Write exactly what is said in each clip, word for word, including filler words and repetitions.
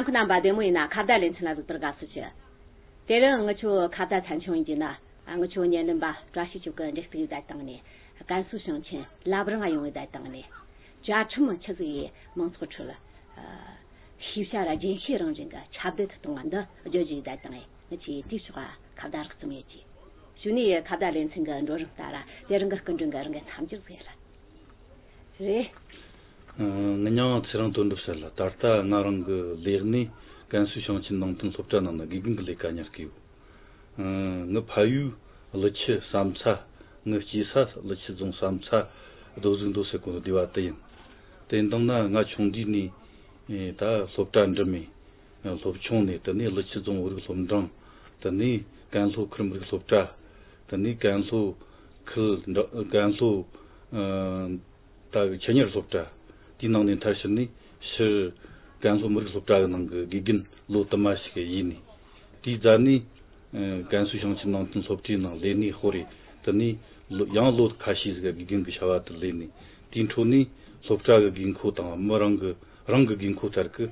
ཁོང་རྣམ་པ་བདེ་མོ་ཡིན་ན་ཁ་བརྡ་ལེ་ཚན་ལ་གཟིགས་དུས་དགའ་བསུ་ཞུ། དེ་རིང་ངི་ཆོ་ཁ་བརྡ་ཚན་ཆུང་ཡིན་གྱི་ན། ངི་ཆོ་བརྙན་ལེན་པ་བཀྲ་ཤིས་ཆོས་སྐུ་འབྲེལ་གཏུག་ཡོད་དང་ནི། ཀན་སུའུ་ཞིང་ཆེན་ལབ་རང་ཡོང་ཡོད་དང་ནི། བཅའ་ཁྲིམས་ཆི་ཟིག་ཡིས་མང་ཚོགས་ཁྲོད་ཤེས་བྱ་ར་རྒྱུན་ཤེས་རང་བཞིན་གྱི་ཁྱབ་གདལ་དུ་གཏོང་བ་འདི་བརྗོད་རྒྱུ་ཡོད་དང་ནི། ངི་ཆོས་དེའི་ཕྱོགས་ཁ་བརྡ་རགས་ཙམ་ཡོད་ཀྱི། གཞུག་ནས་ཁ་བརྡ་ལེ་ཚན་གྱི་འགྲོ་རིམ་ལྟར་དེ་རིང་གི་སྐུ་མགྲོན་གྱི་རང་གི་མཚམས་སྦྱོར་ཟེར་ལ། རེད། ངི་མྱིང་ཚེ་རིང་དོན་གྲུབ་ཟེར་ལ། ད་ལྟ་ང་རང་གི་ལས་གནས་ཀན་སུའུ་ཞིང་ཆེན་ནང་བསྟན་སློབ་གྲྭ་ནང་ན་དགེ་རྒན་གྱི་ལས་ཀ་གཉེར་གི་ཡོད། ངི་ཕ་ཡུལ་ཀླུ་ཆུ་ཟམ་ཚ། ངི་སྐྱེས་ས་ཀླུ་ཆུ་རྫོང་ཟམ་ཚ་རྡོ་གཟུགས་མདོ་ཟེར་གོ་ནོ་སྡེ་བ་དེ་ཡིན། དེ་འདང་ན་ང་ཆུང་དུས་ནས་ད་སློབ་གྲྭ་འགྲིམ་མེ། སློབ་ཆུང་ནས། དེ་ནས་ཀླུ་ཆུ་རྫོང་བོད་རིགས་སློབ་འབྲིང་། དེ་ནས་ཀན་ལྷོ་ཁུལ་མི་རིགས་སློབ་གྲྭ། དེ་ནས་ཀན་ལྷོ་ཁུལ་འདྲ། ཀན་ལྷོ་ཨ་ད་གི་ཆེད་གཉེར་སློབ་གྲྭ། དེའི་ནང་ནས་མཐར་ཕྱིན་ནས་ཕྱིར་ཀན་ལྷོ་མི་རིགས་སློབ་གྲྭ་གི་ནང་གི་དགེ་རྒན་ལོ་དུ་མ་ཞིག་ཡིན་ནས། དེའི་རྗེས་ནས་ཨ་ཀན་སུའུ་ཞིང་ཆེན་ནང་བསྟན་སློབ་གྲྭའི་ནང་ལས་གནས་སྤོ་རེ། དེ་ནས་ལོ་ཡང་ལོ་ཁ་ཤས་ཟིག་དགེ་རྒན་གྱི་བྱ་བ་དེ་ལས་ནས། དེའི་འཕྲོ་ནས་སློབ་གྲྭ་གི་དགོས་མཁོ་དང་། མི་རང་གི་རང་གི་དགོས་མཁོ་ལྟར་གི་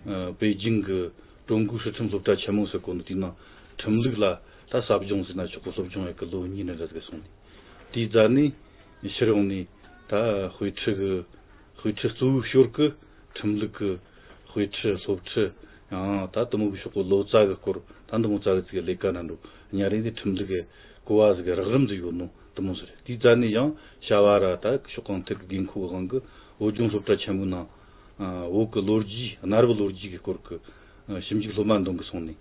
ཨ་པེ་ཅིང་གི་ཀྲུང་གོའི་སྲིད་ཁྲིམས་སློབ་གྲྭ་ཆེན་མོ་ཟེར་གོ་ནོ་དེའི་ནང་ཁྲིམས་ལུགས་ལ་ད་ཟབ་སྦྱོང་ཟེར་ན་ཆོག་གི། སློབ་སྦྱོང་ཡག་གི་ལོ་གཉིས་ནི་རེ་ཟིག་སོང་ནས། དེའི་རྗེས་ནས་ཕྱིར་ཡོང་ནས་ད་དཔེ་ཁྲིད་གི་དཔེ་ཁྲིད་གཙོ་བོའི་ཞོར་གི་ཁྲིམས་ལུགས་གི་དཔེ་ཁྲིད། སློབ་ཁྲིད། ཡང་ད་དེ་མོ་གི་ཕྱོགས་གི་ལོ་ཙཱ་གི་སྐོར། ད་འདི་མོ་ཙཱ་གི་ཅིག་ལས་ཀ་ན་འགྲོ་ཉ་རེ་ནས་ཁྲིམས་ལུགས་གི་གོ་བ་ཟིག་གི་རགས་རིམ་ཟིག་ཡོད་ནོ་དེ་མོ་ཟིག་རེད། དེའི་རྗེས་ནས་ཡང་བྱ་བ་ར་ད་ཕྱོགས་གང་ཐད་གི་དགོས་མཁོ་གི་དབང་གི་བོད་ལྗོངས་སློབ་གྲྭ་ཆེན་མོའི་ནང་ཨ་བོད་གི་ལོ་རྒྱུས། གནའ་རབས་ལོ་རྒྱུས་ཀྱི་སྐོར་གི་ཨ་ཞིབ་འཇུག་སློབ་མ་འདོན་གི་སོང་ནས།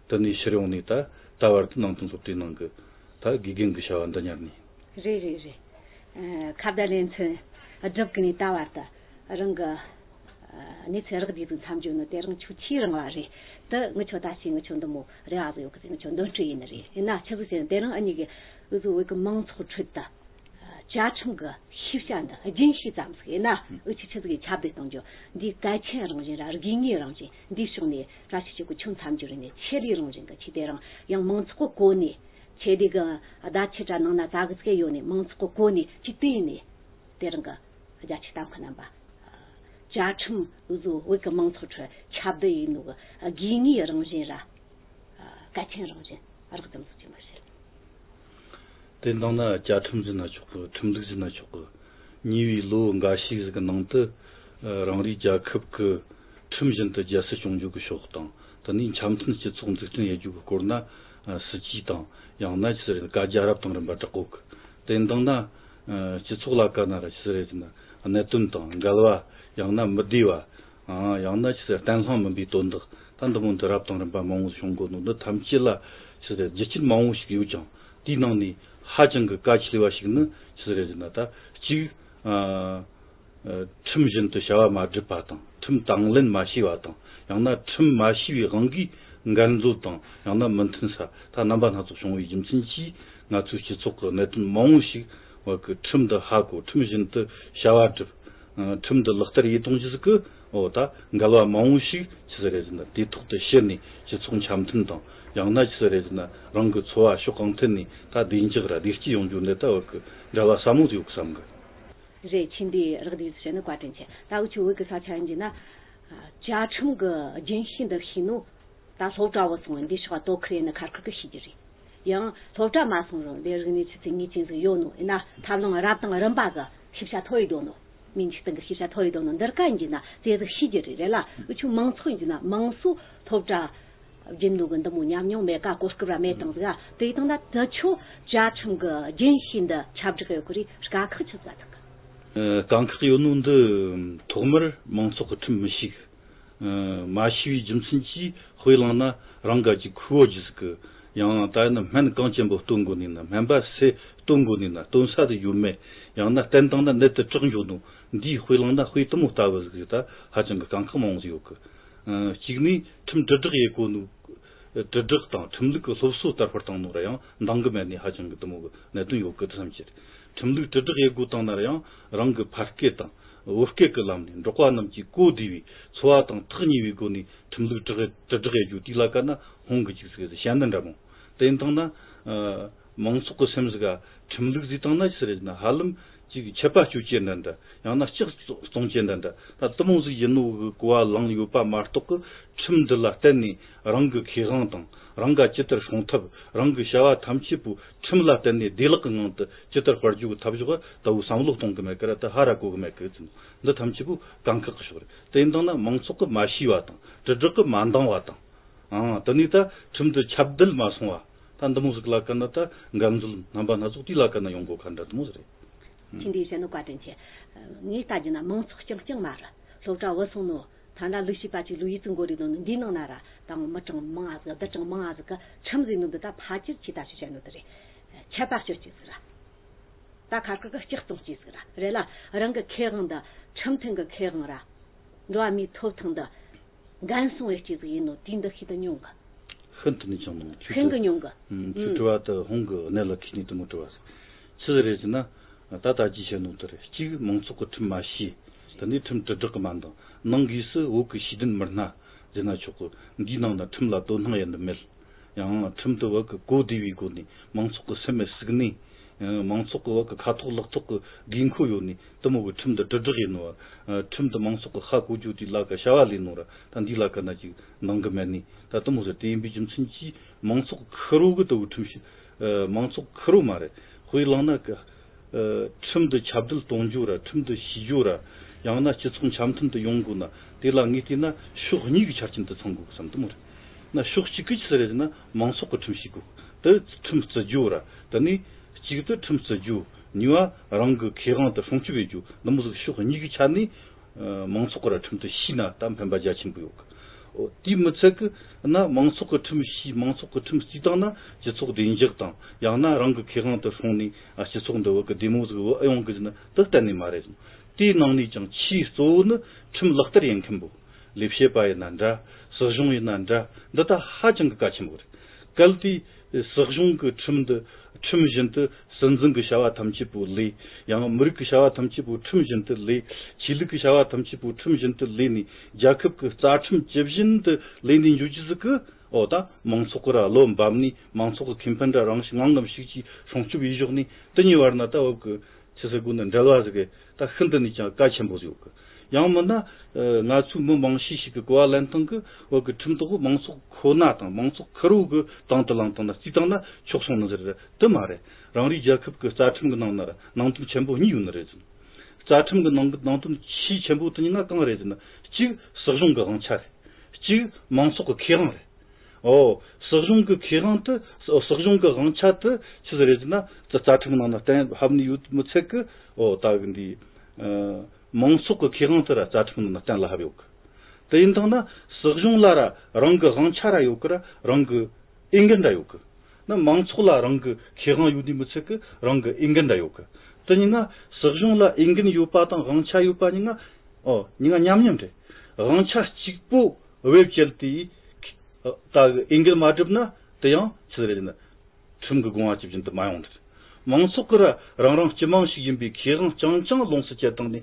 དེ་ནས་ཕྱིར་ཡོང་ནས་ད་ད་བར་དུ་ནང་བསྟན་སློབ་གྲྭའི་ནང་གི་ད་དགེ་རྒན་གྱི་བྱ་བ་འདི་གཉེར་ནས། རེད་རེད་རེད། ཨ་ཁ་བརྡ་ལེ་ཚན་བསྒྲུབས་གི་ནས་ད་བར་དུ་རང་གི་ཨ་གནས་ཚུལ་རགས་བསྡུས་ཟིག་མཚམས་སྦྱོར་ནོ་དེ་རང་ཆོ་ཆེས་རིང་བ་རེད། དེ་ངི་ཆོ་ད་ཅི་ངི་ཆོ་འདི་མོ་རེ་བ་ཟིག་ཡོད་གི་ཟེར། ངི་ཆོ་འདོན་སྤྲོད་ཡིན་ནི་རེད། ཡིན་ན་ཆི་ཟིག་ཟེར་ན། དེ་རིང་ཨ་མྱེས་གི་འུ་ཚོ་བོད་གི་མང་ཚོགས་ཁྲོད་དུ་བཅའ་ཁྲིམས་གི་ཤེས་བྱ་འདི་རྒྱུན་ཤེས་ཙམ་ཟིག་ཡིན་ན། འུ་ཆོས་ཆི་ཟིག་གི་ཁྱབ་གདལ་གཏོང་རྒྱུ། འདིའི་གལ་ཆེན་རང་བཞིན་ར་དགོས་ངེས་རང་བཞིན། འདིའི་ཕྱོགས་ནས་བཀྲ་ཤིས་ཆོས་སྐུ་ཁྱོད་མཚམས་སྦྱོར་ཡིན་ནི། ཆེད་ལས་རང་བཞིན་གི་ཁྱེད་དེ་རིང་ཡང་མང་ཚོགས་གོ་ནས། ཆེད་ལས་གི་བརྡ་ཆད་ར་ནང་ན་ཙག་གི་ཙིག་ཡོད་ནས། མང་ཚོགས་གོ་ནས་ཅིག་བལྟས་ནས། དེ་རིང་གི་རྒྱ་ཆེ་གཏམ་ཁ་རྣམ་པ། བཅའ་ཁྲིམས་འུ་ཚོ་བོད་ཀྱི་མང་ཚོགས་ཁྲོད་ཁྱབ་གདལ་ཡིན་ནོ་གི་དགོས་ངེས་རང་བཞིན་ར་གལ་ཆེན་རང་བཞིན་རགས་ཙམ་ཟིག་ཅིག་མ་ཟེར། དེ་འདང་ན་བཅའ་ཁྲིམས་ཟེར་ན་ཆོག་གི། ཁྲིམས་ལུགས་ཟེར་ན་ཆོག་གི། ཉེ་བའི་ལོ་འགའ་ཤས་ཟིག་གི་ནང་དུ་ཨ་རང་རེའི་རྒྱལ་ཁབ་ཀྱི་ཁྲིམས་བཞིན་དུ་རྒྱལ་སྲིད་སྐྱོང་རྒྱུ་གི་ཕྱོགས་དང་། དེ་ནས་འཆམ་མཐུན་སྤྱི་ཚོགས་འཛུགས་སྐྲུན་ཡེད་རྒྱུ་གི་སྐོར་ན་ཨ་སྲིད་ཇུས་དང་། ཡང་ན་ཅི་ཟེར་བཀའ་རྒྱ་རབ་དང་རིམ་པ་བསྒྲགས་གོ་གི། དེ་འདང་ན་ཨ་སྤྱི་ཚོགས་ལ་ག་ན་ར་ཅི་ཟེར་རེད་ཟེར་ན། གནད་དོན་དང་འགལ་བ། ཡང་ན་མི་བདེ་བ། ཨ་ཡང་ན་ཅི་ཟེར་བརྟན་ལྷིང་མིན་པའི་དོན་དག། ད་འདི་མོ་འདི་རབ་དང་རིམ་པ་མང་བོ་བྱུང་གོ་ནོ་འདི་ཐམས་ཅད་ལ་ཅི་ཟེར་རྒྱུ་རྐྱེན་མང་བོ་ཞིག་ཡོད་ཀྱང་། དེའི་ནང་ནས་ཧ་ཅང་གི་གལ་ཆེ་བ་ཞིག་ནི་ཅི་ཟེར་རེད་ཟེར་ན། ད་གཅིག་ཨ་ཨ་ཁྲིམས་བཞིན་དུ་བྱ་བ་མ་བསྒྲུབས་པ་དང་། ཁྲིམས་དང་ལེན་མ་བྱས་པ་དང་། ཡང་ན་ཁྲིམས་མ་ཤེས་པའི་དབང་གིས་འགལ་འཛོལ་དང་། ཡང་ན་མི་མཐུན་ས་ད་རྣམ་པ་སྣ་ཚོགས་བྱུང་བའི་རྒྱུ་མཚན་གྱིས། ང་ཚོའི་སྤྱི་ཚོགས་ཀྱི་གནད་དོན་མང་བོ་ཞིག་བོད་ཀྱི་ཁྲིམས་འདི་ཧ་གོ། ཁྲིམས་བཞིན་དུ་བྱ་བ་བསྒྲུབས། ཨ་ཁྲིམས་འདི་ལག་བསྟར་ཡེད་གཏོང་རྒྱུ་ཟིག་གི་འོ་ད་འགལ་བ་མང་བོ་ཞིག་ཅི་ཟེར་རེད་ཟེར་ན། དེ་ཐོག་ཏུ་ཕྱིན་ནས་སྤྱི་ཚོགས་འཆམ་མཐུན་དང་། ཡང་ན་ཅི་ཟེར་རེད་ཟེར་ན། རང་གི་འཚོ་བ་ཕྱོགས་གང་ཐད་ནས་ད་བདེ་འཇགས་ར་བདེ་སྐྱིད་ཡོང་རྒྱུ་འདི་ད་བོད་ཀྱི་འགལ་བ་ཟབ་མོ་ཟིག་ཡོད་གི་བསམ་གི། རེད། ཁྱེད་འདི་རགས་བསྡུས་སུ་བཤད་ན་བཀའ་དྲིན་ཆེ། ད་འུ་ཆོ་བོད་ཀྱི་ས་ཆ་ཡིན་གྱི་ན། བཅའ་ཁྲིམས་ཀྱི་རྒྱུན་ཤེས་འདི་ཤེས་ནོ། ད་སློབ་གྲྭ་བུད་སོང་བས་འདི་ཕྱོགས་དོ་ཁུར་ཡེད་ནི་ཁར་ཁུར་གི་ཤེས་རྒྱུ་རེད། ཡང་སློབ་གྲྭ་མ་སོང་རུང་འདི་རིག་གནས་ཆུ་ཚད་ངེས་ཅན་ཟིག་ཡོད་ནོ། ཡིན་ན་ཐབས་ལམ་རབ་དང་རིམ་པ་གི་ཤེས་བྱ་མཐོ་ཡི་འདུག་ནོ། སྨན་བཅོས་སྟེང་གི་ཤེས་བྱ་མཐོ་ཡི་འདུག་ནོ། འདིར་ག་ཡིན་གྱི་ན་དེ་ཟིག་ཤེས་རྒྱུ་རེད། རེད་ལ། འུ་ཆོ་མང་ཚོགས་ཡིན་གྱི་ན་མང་སུ་སློབ་གྲྭ་རྒྱུན་ནོ་གི་འདི་མོ་ཉམས་མྱོང་མེད་ག། གོ་སྐབས་ར་མེད་དང་ཟིག་ག། དེ་ཡི་སྟེང་ན་དེ་ཆོ་བཅའ་ཁྲིམས་གི་རྒྱུན་ཤེས་འདི་ཁྱབ་བསྒྲགས་ཡོད་གི་རེད། དཀའ་ཁག་ཆི་ཟིག་ག་ཐུག་གི། ཨ་དཀའ་ཁག་ཡོད་ནོ་འདི་ཐོག་མར་མང་ཚོགས་ཀྱི་ཁྲིམས་མི་ཤེས་གི། ཨ་མ་ཤེས་པའི་རྒྱུ་མཚན་གྱིས་དཔེ་བླངས་ན་རང་ག་ཅིག་ཁུ་བོ་རྒྱུ་ཟིག་གི། ཡང་ད་ནི་སྨན་གངས་ཅན་པོ་སྟོན་དགོས་ནི་ན། སྨན་པ་སུ་སྟོན་དགོས་ནི་ན། སྟོན་ས་དེ་ཡོད་མེད། ཡང་ན་བསྟན་བཏང་ན་ནད་དེ་དྲག་འགྱོ་ནོ། འདིའི་དཔེ་བླངས་ན་དཔེ་དེ་མོ་ལྟ་བུ་ཟིག་ད་ཧ་ཅང་གི་དཀའ་ཁག་མང་བོ་ཟིག་ཡོད་གི། ཨ་གཅིག་ནི་ཁྲིམས་དྲིལ་བསྒྲགས་ཡེད་གོ་ནོ། དྲིལ་བསྒྲགས་དང་ཁྲིམས་ལུགས་ཀྱི་སློབ་གསོ་དར་སྤེལ་བཏང་ནོ་ར་ཡང་འདང་གི་མེད་ནི་ཧ་ཅང་གི་དེ་མོ་གི་གནད་དོན་ཡོད་གི་དེ་བསམ་གྱི་རེད། ཁྲིམས་ལུགས་དྲིལ་བསྒྲགས་ཡེད་དགོས་བཏང་ན་ར་ཡང་རང་གི་ཕ་སྐད་དང་བོད་སྐད་ཀྱི་ལམ་ནས་འབྲོག་པ་རྣམས་ཀྱིས་གོ་བདེ་བའི། འཚོ་བ་དང་ཐག་ཉེ་བའི་སྒོ་ནས་ཁྲིམས་ལུགས་དྲིལ་དྲིལ་བསྒྲགས་ཡེད་རྒྱུ་དེ་ལ་ག་ན་ཧོང་གི་ཅིག་ཟེར་བཤད་ན་འདྲ་མོ། དེ་ཡིན་བཏང་ན་ཨ་མང་ཚོགས་ཀྱི་སེམས་ཟིག་ག་ཁྲིམས་ལུགས་ཟེར་བཏང་ན་ཅི་ཟེར་རེད་ན། ཧ་ལམ་ ཅིག་ཆད་པ་གཅོད་རྒྱུ་འདྲ་འདྲ། ཡང་ན་ལྕགས་གཏོང་རྒྱུ་འདྲ་འདྲ། ད་དེ་མོ་ཟིག་ཡིན་ནོ་གི་གོ་བ་བླངས་ཡོད་པ་མ་གཏོགས་གི། ཁྲིམས་འདི་ལ་བརྟེན་ནས་རང་གི་ཁེ་དབང་དང་། རང་ག་ཇི་ལྟར་སྲུང་ཐབས། རང་གི་བྱ་བ་ཐམས་ཅད་པོ་ཁྲིམས་ལ་བརྟེན་ནས་བདེ་བླག་གི་ངང་དུ་ཇི་ལྟར་སྤེལ་རྒྱུ་གི་ཐབས་ལམ་ད་བོ་བསམ་བློ་གཏོང་གི་མེད་ཀི་ར། ད་ཧ་ར་གོ་གི་མེད་ཀི་ཟེར། འདི་ཐམས་ཅད་པོ་དཀའ་ཁག་གི་ཕྱོགས་རེད། དེ་ཡིན་དང་ན་མང་ཚོགས་ཀྱིས་མ་ཤེས་པ་དང་། དྲིལ་བསྒྲགས་ཀྱིས་མ་འདང་བ་དང་། ཨང་། དེ་ནས་ད་ཁྲིམས་འདི་ཁྱབ་གདལ་མ་སོང་བ། ད་འདི་མོ་ཟིག་ལ་ཀ་ན་ད་འགལ་འཛོལ་རྣམ་པ་སྣ་ཚོགས་དེ་ལ་ཀ་ན་ཡོང་གོ་ཁ་འདྲ་དེ་མོ་ཟིག་རེད། ཁྱེད་འདི་བཤད་ནོ་བཀའ་དྲིན་ཆེ། ངས་ལྟ་རྒྱུ་ན་མང་ཚོགས་རྐྱང་རྐྱང་མ་རེད། སློབ་གྲྭ་བུད་སོང་ནོ། ཐ་ན་ལས་བྱེད་པ་ཅིག་ལོ་ཡི་ཙི་འགོ་རེད་ལོ་ནི། འདིའི་ནང་ན་ར་ད་མི་གྲངས་མང་ང་ཟིག་བསྡུ་གྲངས་མང་ང་ཟིག་གི་ཁྲིམས་ཟེར་ནོ་འདི་ད་ཕལ་ཆེར་ཁྱེད་ལྟ་ཞིག་བཤད་ནོ་དེ་རེད། ཆད་པ་གཅོད་རྒྱུ་ཟིག་ར། ད་ཁ་ཁ་གི་ལྕགས་གཏོང་རྒྱུ་ཟིག་ར་རེད་ལ། རང་གི་ཁེ་དབང་འདི། ཁྲིམས་མཐུན་གི་ཁེ་དབང་ར། འགྲོ་བ་མིའི་ཐོབ་ཐང་འདི་འགན་སྲུང་བའི་སྐྱེས་ཟིག་ཡིན་ནོ་དེའི་འདུ་ཤེས་དེ་ཉུང་གི། ཤིན་ཏུ་ནས་ཀྱང་མང་། ཁྱོད་ཤིན་ཏུ་ཀྱི་ཉུང་གི། ཨུམ། ཁྱོད་ཨུམ། དྲི་བ་དེ་ཧོང་གི་གནད་ལ་ཁེལ་ནས་དེ་མོ་དྲི་བ་ཟིག་ཆི་ཟིག་རེད་ཟེར་ན། ད་ལྟ་ཅི་བཤད་ནོ་དེ་རེད། གཅིག་མང་ཚོགས་ཀྱིས་ཁྲིམས་མ་ཤེས། དེ་ནས་ཁྲིམས་དྲིལ་བསྒྲགས་ཀྱིས་མ་འདང་། ནང་སྒོས་སུ་བོད་ཀྱི་ཤེས་ལྡན་མི་སྣ་ཟེར་ན་ཆོག་གི། འདིའི་ནང་ན་ཁྲིམས་ལ་དོ་སྣང་ཡེད་ནི་མེད། ཡང་ཁྲིམས་དེ་བོད་ཀྱི་གོ་བདེ་བའི་སྒོ་ནས། མང་ཚོགས་ཀྱི་སེམས་ལ་ཟུག་ནས། ཨ། མང་ཚོགས་ཀྱི་བོད་ཀྱི་ཁ་ཐོག་ལག་ཐོག་གི་དགོས་མཁོ་ཡོད་ནས་དེ་མོ་གི་ཁྲིམས་དེ་དྲིལ་བསྒྲགས་ཡེད་ནོ། ཨ། ཁྲིམས་དེ་མང་ཚོགས་ཀྱི་ཧ་གོ་རྒྱུ་དེ་ལ་ཀ་བྱ་བ་ལས་ནོ་ར། ད་འདི་ལ་ཀ་ན་ཅིག་འདང་གི་མེད་ནི་ད་དེ་མོ་ཟིག་དེ་ཡིན་པའི་རྒྱུ་མཚན་གྱིས་མང་ཚོགས་ཁེར་རོ་གི་དེ་བོ་ཁྲིམས་ཤིག་ཨ། མང་ཚོགས་ཁེར་རོ་མ་རེད། དཔེ་བླངས་ན་ཀ་ཨ། ཁྲིམས་འདི་ཁྱབ་གདལ་གཏོང་རྒྱུ་ར། ཁྲིམས་འདི་ཤེས་རྒྱུ་ར། ཡང་ན་སྤྱི་ཚོགས་འཆམ་མཐུན་དུ་ཡོང་དགོས་ན། དེ་ལ་ངས་བལྟས་ན་ཕྱོགས་གཉིས་ཀྱི་ཆ་རྐྱེན་དེ་ཚང་དགོས་བསམ་གི་མོ་རེད། ན་ཕྱོགས་གཅིག་གི་ཆི་ཟིག་རེད་ཟེར་ན་མང་ཚོགས་ཀྱིས་ཁྲིམས་ཤེས་དགོས། དེ་ཁྲིམས་བརྩི་རྒྱུ་ར། དེ་ནས་གཅིག་དེ་ཁྲིམས་བརྩི་རྒྱུ། གཉིས་པ་རང་གི་ཁེ་དབང་དེ་སྲུང་སྐྱོབ་བྱེད་རྒྱུ། འདི་མོ་ཟིག་ཕྱོགས་གཉིས་ཀྱི་ཆ་ནས། ཨ། མང་ཚོགས་ཀྱིས་ར་ཁྲིམས་དེ་ཤེས་ན་ད་ཕན་པ་རྒྱ་ཆེན་པོ་ཡོད་གི། འོ། དེས་མི་ཚད་གི་ན་མང་ཚོགས་ཀྱིས་ཁྲིམས་ཤེས། མང་ཚོགས་ཀྱིས་ཁྲིམས་བརྩིས་བཏང་ན་སྤྱི་ཚོགས་བདེ་འཇགས་དང་། ཡང་ན་རང་གི་ཁེ་དབང་དེ་སྲུང་ནས། ཨ། སྤྱི་ཚོགས་འདི་བོད་ཀྱི་བདེ་མོ་ཟིག་བོད་ཡོང་གི་ཟེར་ན་དེ་གཏན་ནས་མ་རེད། དེའི་ནང་ནས་ཀྱང་ཆེས་གཙོ་བོ་ནི་ཁྲིམས་ལག་བསྟར་ཡེད་མཁན་པོ། ལས་བྱེད་པ་ཡིན་ན་འདྲ། སྲིད་གཞུང་ཡིན་ན་འདྲ། འདི་ད་ཧ་ཅང་གི་གལ་ཆེན་པོ་རེད། གལ་ཏེ་སྲིད་གཞུང་གིས་ཁྲིམས་འདི་ཁྲིམས་བཞིན་དུ། སྲིད་འཛིན་གྱི་བྱ་བ་ཐམས་ཅད་པོ་ལས། ཡང་མི་རིགས་ཀྱི་བྱ་བ་ཐམས་ཅད་པོ་ཁྲིམས་བཞིན་དུ་ལས། ཆོས་ལུགས་ཀྱི་བྱ་བ་ཐམས་ཅད་པོ་ཁྲིམས་བཞིན་དུ་ལས་ནས། རྒྱལ་ཁབ་ཀྱི་རྩ་ཁྲིམས་ཇི་བཞིན་དུ་ལས་ནས་འཇུག་རྒྱུ་ཟིག་གི། འོ། ད་མང་ཚོགས་ཀྱིས་ར་བློ་འབབ་ནས། མང་ཚོགས་ཀྱི་ཁེ་ཕན་འདྲ་རང་ཞིག་ངང་ངམ་ཤུགས་ཀྱིས་སྲུང་སྐྱོབ་ཡེད་ཞོག་ནས། དེ་གཉིས་བར་ན་ད་བབ་གི་ཆི་ཟེར་དགོས་ནི། འབྲེལ་བ་ཟིག་གི་ད་ཤིན་ཏུ་ནས་ཀྱང་གལ་ཆེན་པོ་ཟིག་ཡོད་གི། ཡང་མིན་ན། ཨ། ང་ཚོའི་མི་མང་ཤས་ཤིག་གི་གོ་བ་ལེན་སྟངས་གི་བོད་གི་ཁྲིམས་ཐོག་མང་ཚོགས་ཁོ་ན་དང་མང་ཚོགས་ཁེར་རོ་གི་དང་དུ་བླངས་བཏང་ན། བརྩིས་བཏང་ན་ཆོག་སོང་ནི་ཟིག་རེད། དེ་མ་རེད། རང་རེའི་རྒྱལ་ཁབ་གི་རྩ་ཁྲིམས་གི་ནང་ན་ར་ནང་དོན་ཆེན་པོ་གཉིས་ཡོད་ནི་རེད་ཟེར། རྩ་ཁྲིམས་གི་ནང་གི་ནང་དོན་ཆེས་ཆེན་པོ་དེ་གཉིས་ན་གང་རེད་ཟེར་ན། གཅིག་སྲིད་གཞུང་གི་དབང་ཆ་རེད། གཅིག་མང་ཚོགས་གི་ཁེ་དབང་རེད། འོ། སྲིད་གཞུང་གི་ཁེ་དབང་དེ། སྲིད་གཞུང་གི་དབང་ཆ་དེ་ཆི་ཟིག་རེད་ཟེར་ན། རྩ་ཁྲིམས་ནང་ན་གཏན་ཕབ་ནས་ཡོད་མི་ཚད་གི། འོ། ད་གི་འདི། ཨ། མང་ཚོགས་ཀྱི་ཁེ་དབང་དེ་ར་རྩ་ཁྲིམས་ནང་ན་གཏན་ལ་ཕབ་ཡོད་གི། དེ་ཡིན་དང་ན་སྲིད་གཞུང་ལ་ར་རང་གི་དབང་ཆ་ར་ཡོད་གི་ར། རང་གི་འོས་འགན་ར་ཡོད་གི། ན་མང་ཚོགས་ལ་རང་གི་ཁེ་དབང་ཡོད་དེ་མི་ཚད་གི་རང་གི་འོས་འགན་ར་ཡོད་གི། དེ་གཉིས་ན་སྲིད་གཞུང་ལ་འོས་འགན་ཡོད་པ་དང་དབང་ཆ་ཡོད་པ་གཉིས་ན། འོ། གཉིས་ན་མཉམ་མཉམ་རེད། དབང་ཆ་གཅིག་པོ་བེད་སྤྱད་དེ། ད་འོས་འགན་མ་བསྒྲུབས་ན་དེ་ཡང་ཆི་ཟིག་རེད་ཟེར་ན། ཁྲིམས་ཀྱི་དགོངས་པ་ཇི་བཞིན་དུ་མ་ཡོང་ནི་རེད། མང་ཚོགས་ཀྱིས་ར་རང་རང་སྤྱི་དམངས་ཤིག་ཡིན་པའི་ཁེ་དབང་རྐྱང་རྐྱང་ལོངས་སུ་སྤྱད་བཏང་ནས།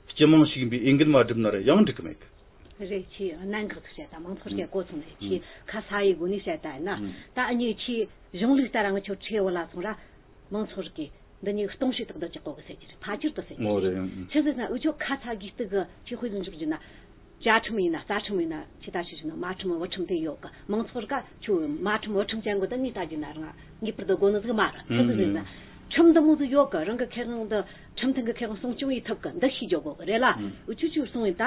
སྤྱི་དམངས་ཤིག་ཡིན་པའི་འོས་འགན་མ་བསྒྲུབས་ན་ར་ཡང་འགྲིག་གི་མེད་གི། རེད། ཁྱེད་གནད་འགག་ཅིག་བཤད་ད། མང་ཚོགས་ཀྱི་གོ་སོང་ནས་ཁྱེད་ཁ་ཚ་ཡི་སྒོ་ནས་བཤད་ད་ཡིན་ན། ད་ཨ་ནི་ཁྱེད་གཞུང་ལུགས་ལྟར་ང་ཚོ་ཁྲིད་བུད་ལ་སོང་ར། མང་ཚོགས་རིགས་ཀྱིས་འདི་ནས་སྟོང་ཤུགས་ཐོག་ཏུ་ཅིག་གོ་གི་ཟེར་གྱི་རེད། ཕལ་ཆེར་དུ་ཟེར་གྱི་རེད། ཆི་ཟེར་ན་འུ་ཆོ་ཁ་ཚ་དགོས་གཏུག་གི་ཁྱེད་དཔེ་ཟིག་འཇོག་རྒྱུ་ན། བཅའ་ཁྲིམས་ཡིན་ན་རྩ་ཁྲིམས་ཡིན་ན་ཆི་ད་ཆི་ཞིག་ན་མ་ཁྲིམས་བུ་ཁྲིམས་དེ་ཡོད་གི། མང་ཚོགས་རིགས་ཀ་ཆུ་མ་ཁྲིམས་བུ་ཁྲིམས་ཅན་གོ་ད་ངས་ད་རྒྱུ་ན་རང་ངེས་པར་དུ་དགོས་ནི་ཟིག་མ་རེད། ཆི་ཟིག་ཟེར་ན། ཁྲིམས་འདི་མོ་ཟིག་ཡོད་གི། རང་གི་ཁེ་དབང་འདི་ཁྲིམས་མཐུན་གི་ཁེ་དབང་སྲུང་སྐྱོང་ཡེད་ཐུབ་གི། འདི་ཤེས་རྒྱུ་དགོས་གི་རེད་ལ། འུ་ཆོ་ཆུ་སོང་ཡིན་ད།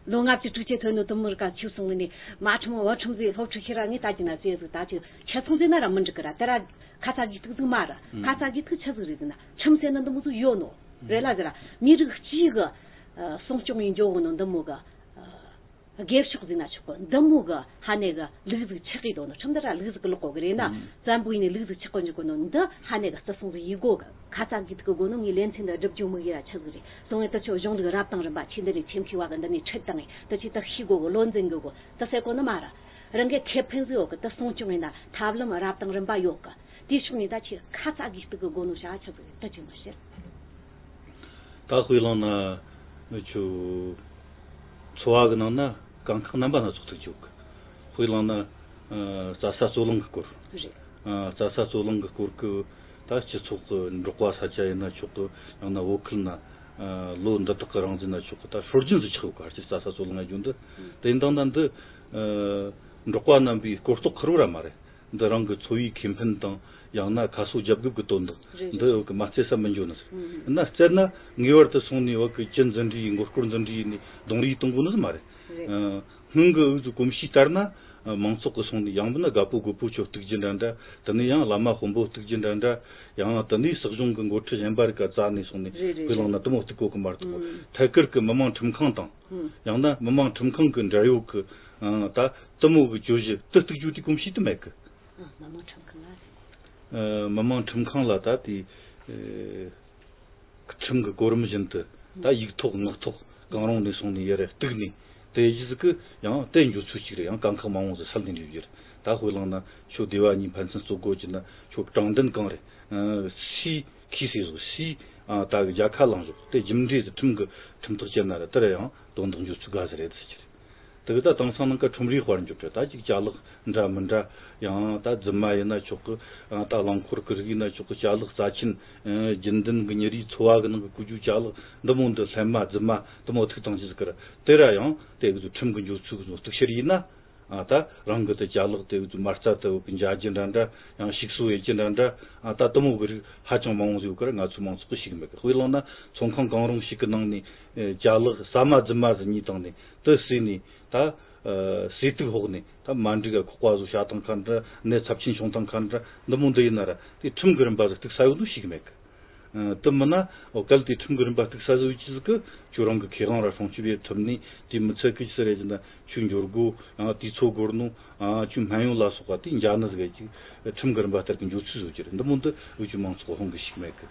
ལོ་ལྔ་བཅུ་དྲུག་ཅུ་ཐོན་ནོ་དུ་མུར་ག་ཆིབས་སོང་ངི་ནི་མ་ཁྲིམས་བུ་ཁྲིམས་ཟིག་སློབ་ཕྲུག་ཁྱེད་ར་ངས་ལྟ་རྒྱུ་ན་ཟེར་ཟིག་ད་ཅིག་ཁྱེད་ཚོང་ཟེར་ན་ར་མི་འགྲིག་གི་ར། དེ་ར་ཁ་ཚ་དགོས་གཏུག་ཟིག་མ་རེད། ཁ་ཚ་དགོས་གཏུག་ཆི་ཟིག་རེད་ཟེར་ན་ཁྲིམས་ཟེར་ན་འདི་མོ་ཟིག་ཡོད་ནོ་རེད་ལ་ཟེར་ར། མི་རིགས་གཅིག་གི་སྲུང་སྐྱོང་ཡིན་འཇོག་གི་ནོ་འདི་མོ་གི་དགེ་ཕྱོགས་ཟེར་ན་ཆོག་གི། འདི་མོ་གི་ཧ་ནེ་གི་ལུགས་ཟིག་ཆགས་གི་འདུག་ནོ། ཁྲིམས་འདི་ར་ལུགས་ཟིག་གི་ལོག་གོ་གི་རེད་ན། བཙན་པོ་ཡིན་ནི་ལུགས་ཟིག་ཆགས་གོ་འཇུག་གི་ནོ་འདི་ཧ་ནེ་གི་བརྩི་སྲུང་ཟིག་ཡེད་དགོ་གི། ཁ་ཚ་དགོས་གཏུག་གི་སྒོ་ནོ་ངས་ལེ་ཚན་འདི་སྒྲུབ་རྒྱུ་མི་ཡེ་ར་ཆི་ཟིག་རེད། སོང་ངས་དུ་ཆོ་གཞུང་ལུགས་རབ་དང་རིམ་པ་ཆེ་འདི་ནས་ཆེ་མཁས་བ་གི་འདི་ནས་ཁྲིད་བཏང་ངས་དུ་ཆེ་དུ་ཤེས་དགོ་གི། བློ་འཛིན་དགོ་གི། དུ་ཟེར་གོ་ནི་མ་ར། རང་གི་ཁེ་ཕན་ཟིག་ཡོད་གི། དུ་སྲུང་སྐྱོང་ཡིན་ན་ཐབས་ལམ་རབ་དང་རིམ་པ་ཡོད་གི། དེ་ཕྱོགས་ནས་ད་ཆེ་ཁ་ཚ་དགོས་གཏུག་གི་སྒོ་ནོ་བྱ་ཆི་ཟིག་རེད། དུ་ཅི་མི་ཤེས། ད་དཔེ་བླངས་ན་ཆོ་འཚོ་བ་གི་ནང་ན་དཀའ་ཁག་རྣམ་པ་སྣ་ཚོགས་ཐུག་ཆོག་གི། དཔེ་བླངས་ན་ཨ་རྩྭ་ས་རྩོད་གླེང་གི་སྐོར། རེད། ཨ་རྩྭ་ས་རྩོད་གླེང་གི་སྐོར་གི་ ད་སྤྱི་ཚོགས་ཀྱི་འབྲོག་པ་ས་ཆ་ཡིན་ན་ཆོག་གི། ཡང་ན་བོད་ཁུལ་ན་ཨ་ལོ་འདི་དག་གི་རང་བཞིན་ན་ཆོག་གི། ད་སྲོལ་རྒྱུན་ཟིག་ཆགས་ཡོད་གི། ཕལ་ཆེར་རྩྭ་ས་ཚོ་ལངས་རྒྱུ་འདི། དེ་ཡིན་དང་ད་འདི་ཨ་འབྲོག་པ་རྣམ་པའི་གོ་རྟོགས་ཁེར་བོ་ར་མ་རེད། འདི་རང་གི་འཚོ་བའི་ཁེ་ཕན་དང་ཡང་ན་ཁ་གསོ་རྒྱབ་དགོས་ཀྱི་དོན་དག་རེད། འདི་རེད། འོག་གི་མ་བརྩད་ས་མི་འཇོན་ནི་ཟིག་ཨུ་ཧུམ། ཡིན་ན་བརྩད་ན་ངེས་པར་དུ་སོང་ནས་འོག་གི་ཅི་འཛིན་གྲྭའི་མགོ་སྐོར་འཛིན་གྲྭའི་ནས་གདོང་རིས་གཏོང་དགོས་ནི་ཟིག་མ་རེད། རེད། ཨ་སྔོན་གྱི་འུ་ཚོའི་གོམས་གཤིས་ལྟར་ན། ཨ་མང་ཚོགས་ཀྱི་སོང་ནས་ཡང་མིན་ན་རྒད་པོ་རྒད་པོ་ཆོ་གཏུག་རྒྱུ་འདྲ་འདྲ། དེ་ནས་ཡང་བླ་མ་དཔོན་པོ་གཏུག་རྒྱུ་འདྲ་འདྲ། ཡང་དེ་ནས་སྲིད་གཞུང་གི་འགོ་ཁྲིད་གཞན་པ་རིགས་ཀ་བཙལ་ནས་སོང་ནས། རེད་རེད། དཔེ་བླངས་ན་དེ་མོ་གཏུག་གོ་གི་མ་གཏོགས། ཨུམ། ཐད་ཀར་གྱི་མི་དམངས་ཁྲིམས་ཁང་དང་། ཨུམ། ཡང་ན་མི་དམངས་ཁྲིམས་ཁང་གི་འབྲེལ་ཡོད་ཀྱི་ཨ་ད་དེ་མོ་གི་བརྗོད་གཞི་དེ་གཏུག་རྒྱུ་དེ་གོམས་གཤིས་དེ་མེད་གི། ཨ་མི་དམངས་ཁྲིམས་ཁང་ལ། ཨ་མི་དམངས་ཁྲིམས་ཁང་ལ་ད་དེ་ཨེ་ཁྲིམས་ཀྱི་གོ་རིམ་བཞིན་དུ་ད་ཡིག་ཐོག་ངག་ཐོག་གང་རུང་ནས་སོང་ནས་ཡར་གཏུགས་ནས། དེ་རྗེས་སུ་གི་ཡང་དེ་འཇོག་ཚུལ་གཅིག་རེད། ཡང་དཀའ་ཁག་མང་བོ་ཟིག་སེལ་ནས་འགྲོ་རྒྱུ་རེད། ད་དཔེ་བླངས་ན་ཁྱོད་སྡེ་བ་གཉིས་ཕན་ཚུན་རྩོད་དགོས་ཀྱི་ན། ཁྱོད་དྲང་བདེན་གང་རེད། ཨ་སུས་ཁས་བཟེས་བཟོ། སུས་ཨ་ད་གི་རྒྱལ་ཁ་བླངས་བཟོ། དེ་རྒྱུ་འབྲས་ཟིག་ཁྲིམས་ཀྱི་ཁྲིམས་ཐག་བཅད་ན་ར་དེ་ར་ཡང་དོན་དག་འཇོག་ཚུལ་དགའ་ཟིག་རེད་ཟེར་གྱི་རེད། དེ་གི་ད་དེང་སང་ནང་ཀ་ཁྲོམ་རའི་དཔལ་འབྱོར་རེད། ད་ཅིག་ཅ་ལག་འདྲ་མི་འདྲ། ཡང་ད་རྫུན་མ་ཡིན་ན་ཆོག་གི། ཡང་ད་རླངས་འཁོར་གི་རིགས་ཡིན་ན་ཆོག་གི། ཅ་ལག་རྩ་ཆེན། ཨ་རྒྱུན་ལྡན་གི་མྱི་རིགས་འཚོ་བ་གི་ནང་གི་བཀོལ་རྒྱུ་ཅ་ལག་འདི་མོ་འདི་ལྷན་མ་རྫུན་མ་འདི་མོ་ཐུག་བཏང་ཅི་ཟིག་གི་ར། དེ་ར་ཡང་དེ་གི་ཚོ་ཁྲིམས་གི་འཇོག་ཚུལ་གི་ཚོ་གཏུག་བཤེར་ཡིན་ན། ཨ་ད་རང་གི་དེ་ཅ་ལག་དེ་གི་ཚོ་མ་རྩ་དེ་གི་འཇལ་རྒྱུ་འདྲ་འདྲ། ཡང་ཞིག་གསོ་ཡེད་རྒྱུ་འདྲ་འདྲ། ཨ་ད་དེ་མོ་གི་རིགས་ཧ་ཅང་མང་བོ་ཟིག་ཡོད་གི་ར། ང་ཚོའི་མང་ཚོགས་གི་ཤེས་གི་མེད་གི། དཔེ་བླངས་ན་ཚོང་ཁང་གང་རུང་ཞིག་གི་ནང་ནས་ཨེ་ཅ་ལག་ཟ་མ་རྫུན་མ་ཟིག་ཉོས་བཏང་ནས་དེ་ཟོས་ནས། ད་ཨ་ཟས་དུག་ཕོག་ནས་ད་མ་འགྲིག་ག་ཁོག་པ་ཟོ་བྱ་བཏང་ཁ་འདྲ། ནད་ཚབས་ཆེན་བྱུང་བཏང་ཁ་འདྲ། འདི་མོ་འདི་ཡིན་ན་ར་དེ་ཁྲིམས་གི་རིམ་པ་ཟིག་གཏུག་ས་ཡོད་ནོ་ཤེས་གི་མེད་གི། ཨ་དེ་མིན་ན་འོ་གལ་ཏེ་ཁྲིམས་གི་རིམ་པ་གཏུག་ས་ཟིག་ཡོད་ཀྱི་ཟིག་གི། ཁྱོད་རང་གི་ཁེ་དབང་ར་སྲུང་སྐྱོབ་ཡེད་ཐུབ་ནས། དེ་མི་ཚད་གི་ཅི་ཟེར་རེད་ཟེར་ན། ཁྱོད་འབྱོར་སྒོ། ཨ་དུས་ཚོད་འགོར་ནོ། ཨ་ཁྱོད་སྨན་གཡོག་ལ་སོགས་པ་དེ་འཇལ་ནི་ཟིག་གི་ཁྲིམས་གི་རིམ་པ་ལྟར་གི་འཇོག་ཚུལ་བཟོ་རྒྱུ་རེད། འདི་མོ་འདི་འུ་ཆོ་མང་ཚོགས་ཧོན་གི་ཤེས་གི་མེད་གི།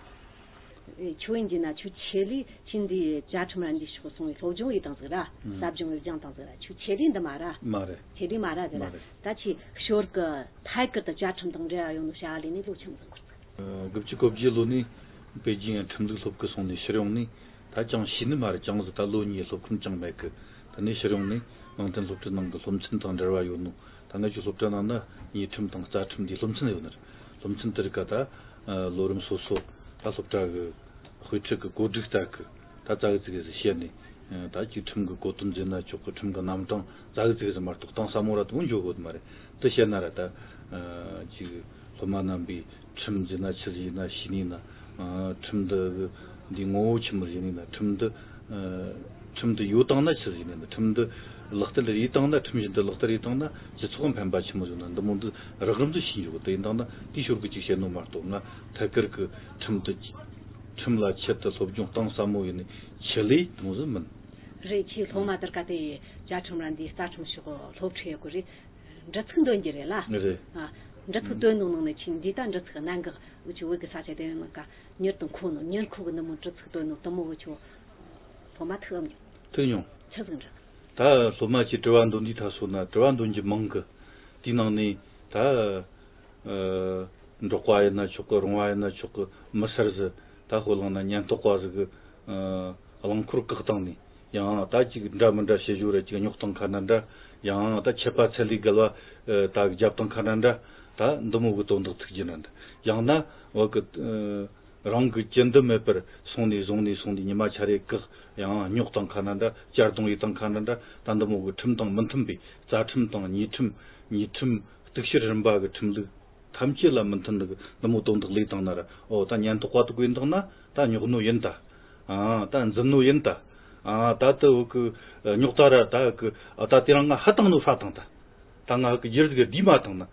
ཁྱོད་ཡིན་གྱི་ན་ཁྱོད་ཆེད་ལས་ཁྱོད་འདི་བཅའ་ཁྲིམས་ར་འདི་ཕྱོགས་སོང་བའི་སློབ་སྦྱོང་ཡེད་བཏང་ཟིག་ར། ཨང་། ཟབ་སྦྱོང་ཡེད་སྦྱངས་བཏང་ཟིག་ར། ཁྱོད་ཆེད་ལས་འདི་མ་ར། མ་རེད། ཆེད་ལས་མ་ར་ཟིག་ར། མ་རེད། ད་ཁྱོད་ཞོར་གི་ཐད་ཀར་དུ་བཅའ་ཁྲིམས་དང་འབྲེལ་བ་ཡོད་ནོ་བྱ་བ་ལས་ནས་ལོ་ཆི་མོ་ཟིག་འགོར་ཟིག་ཨ་དགུ་བཅུ་གོ་བརྒྱད་ལོ་ནས་པེ་ཅིང་ཁྲིམས་ལུགས་སློབ་ཁུལ་སོང་ནས་ཕྱིར་ཡོང་ནས། ད་ཅང་ཤེས་ནི་མ་རེད། ཅང་ཟིག་ད་ལོ་གཉིས་སློབ་ཁུལ་ཅང་མེད་གི། དེ་ནས་ཕྱིར་ཡོང་ནས་ནང་བསྟན་སློབ་གྲྭ་ནང་གི་སློབ་ཚན་དང་འབྲེལ་བ་ཡོད་ནོ། ད་ང་ཚོའི་སློབ་གྲྭ་ནང་ན་ཉེས་ཁྲིམས་དང་རྩ་ཁྲིམས་འདི་སློབ་ཚན་ཡོད་ནི་རེད། སློབ་ཚན་དེ་རིགས་ཀ་ད་ཨ་ལོ་རིམ་སོ་སོ་ད་སློབ་གྲྭ་གི་དཔེ་ཁྲིད་གི་གོ་སྒྲིག་ལྟར་གི་ད་ཙག་གི་ཙིག་གི་ཟིག་བཤད་ནས། ཨ་ད་ཅིག་ཁྲིམས་གི་གོ་དོན་ཟེར་ན་ཆོག་གི། ཁྲིམས་གི་རྣམ་གྲངས་ཙག་གི་ཙིག་གི་ཟིག་མ་གཏོགས་གཏིང་ཟབ་མོ་ར་དེ་མོ་འཇོག་གོ་གི་མ་རེད། དེ་བཤད་ན་ར་ད་ཨ་ཅིག་སློབ་མ་རྣམ་པས་ཁྲིམས་ཟེར་ན་ཆི་ཟིག་ཡིན་ན་ཤེས་ནི་ན། ཨ་ཁྲིམས་འདི་འདི་ངོ་བོ་ཆི་མོ་ཟིག་ཡིན་ནི་ན། ཁྲིམས་འདི་ཨ་ཁྲིམས་འདི་ཡོད་བཏང་ན་ཆི་ཟིག་ཡིན་ནི་ན། ཁྲིམས་འདི་ལག་བསྟར་ཡེད་བཏང་ན། ཁྲིམས་གཞི་འདི་ལག་བསྟར་ཡེད་བཏང་ན་སྤྱི་ཚོགས་ཕན་པ་ཆི་མོ་ཟིག་ན། འདི་མོ་འདི་རགས་རིམ་དུ་ཤེས་འཇོག་གི། དེ་ཡིན་བཏང་ན་དེའི་ཞོར་གི་ཅིག་བཤད་ནོ་མ་གཏོགས། ང་ཐད་ཀར་གི་ཁྲིམས་འདི་ཁྲིམས་ལ་ཆེད་དུ་སློབ་སྦྱོང་གཏིང་ཟབ་མོ་ཡེད་ནས་ཆེད་ལས་དེ་མོ་ཟིག་མིན། རེད། ཁྱེད་སློབ་མ་དེར་ག་དེ་བཅའ་ཁྲིམས་ར་འདི་རྩ་ཁྲིམས་ཕྱོགས་སློབ་ཁྲིད་ཡེད་དགོས་རེད། འདྲི་ཚིག་འདོན་རྒྱུ་རེད་ལ། རེད། ཨ། འདྲི་ཚིག་ཨང་། འདོན་ནོ་ནང་ནས་ཁྱེད་འདི་ད་འདྲི་ཚིག་གནད་འགག་འུ་ཆོ་བོད་ཀྱི་ས་ཆ་དེ་ནང་ཀ་མྱུར་དུ་མཁོ་ནོ། མྱུར་མཁོ་གི་ནི་མོ་འདྲི་ཚིག་འདོན་ནོ་དེ་མོ་འུ་ཆོ་སློབ་མ་ཐུག་ཨམ་མྱོང་། ཐུག་མྱོང་། ཆི་ཟིག་འདྲི། ད་སློབ་མ་ཆེ་དྲི་བ་འདོན་དུས་ད་སོ་ན་དྲི་བ་འདོན་རྒྱུ་མང་གི། དེའི་ནང་ནས་ད་ཨ་འབྲོག་པ་ཡིན་ན་ཆོག་གི། རོང་བ་ཡིན་ན་ཆོག་གི། མི་སེར་ཟིག་ད་དཔེ་བླངས་ན་ཉེན་རྟོག་པ་ཟིག་གི་ཨ་རླངས་འཁོར་བཀག་བཏང་ནས། ཡང་ད་ཅིག་འདྲ་མི་འདྲ་བྱེད་རྒྱུ་ར་ཅིག་རྙོག་བཏང་ཁ་ན་འདྲ། ཡང་ད་ཆད་པ་ཚད་ལས་བརྒལ་བ་ཨ་ད་རྒྱབ་བཏང་ཁ་ན་འདྲ། ད་འདི་མོ་གི་དོན་དག་ཐུག་རྒྱུ་ན་འདྲ། ཡང་ན་བ་གི་ཨ་རང་གི་ཅི་འདི་མེད་པར་སོང་ནས་བཟུང་ནས་སོང་ནས་ཉི་མ་ཆ་རེ་བཀག། ཡང་རྙོག་བཏང་ཁ་ན་འདྲ། གཅར་རྡུང་ཡེད་བཏང་ཁ་ན་འདྲ། ད་འདི་མོ་གི་ཁྲིམས་དང་མི་མཐུན་པའི། རྩ་ཁྲིམས་དང་ཉེས་ཁྲིམས། ཉེས་ཁྲིམས་གཏུག་བཤེར་རིམ་པ་གི་ཁྲིམས་ལུགས་ཐམས་ཅད་ལ་མི་མཐུན་ནི་གི་འདི་མོ་དོན་དག་ལས་བཏང་ན་ར། ཨོ་ད་ཉེན་རྟོག་པ་དེ་གོ་ཡིན་བཏང་ན་ད་རྙོག་ནོ་ཡིན་ད། ཨ་ད་འཛིན་ནོ་ཡིན་ད། ཨ་ད་དེ་བོ་གི་རྙོག་ད་ར་ད་གི་ཨ་ད་དེ་རང་ང་ཧ་བཏང་ནོ་ཧྲ་བཏང་ད། ད་ང་ཧ་གི་རྒྱུ་རྫི་གི་བསྡུས་མ་བཏང་ན།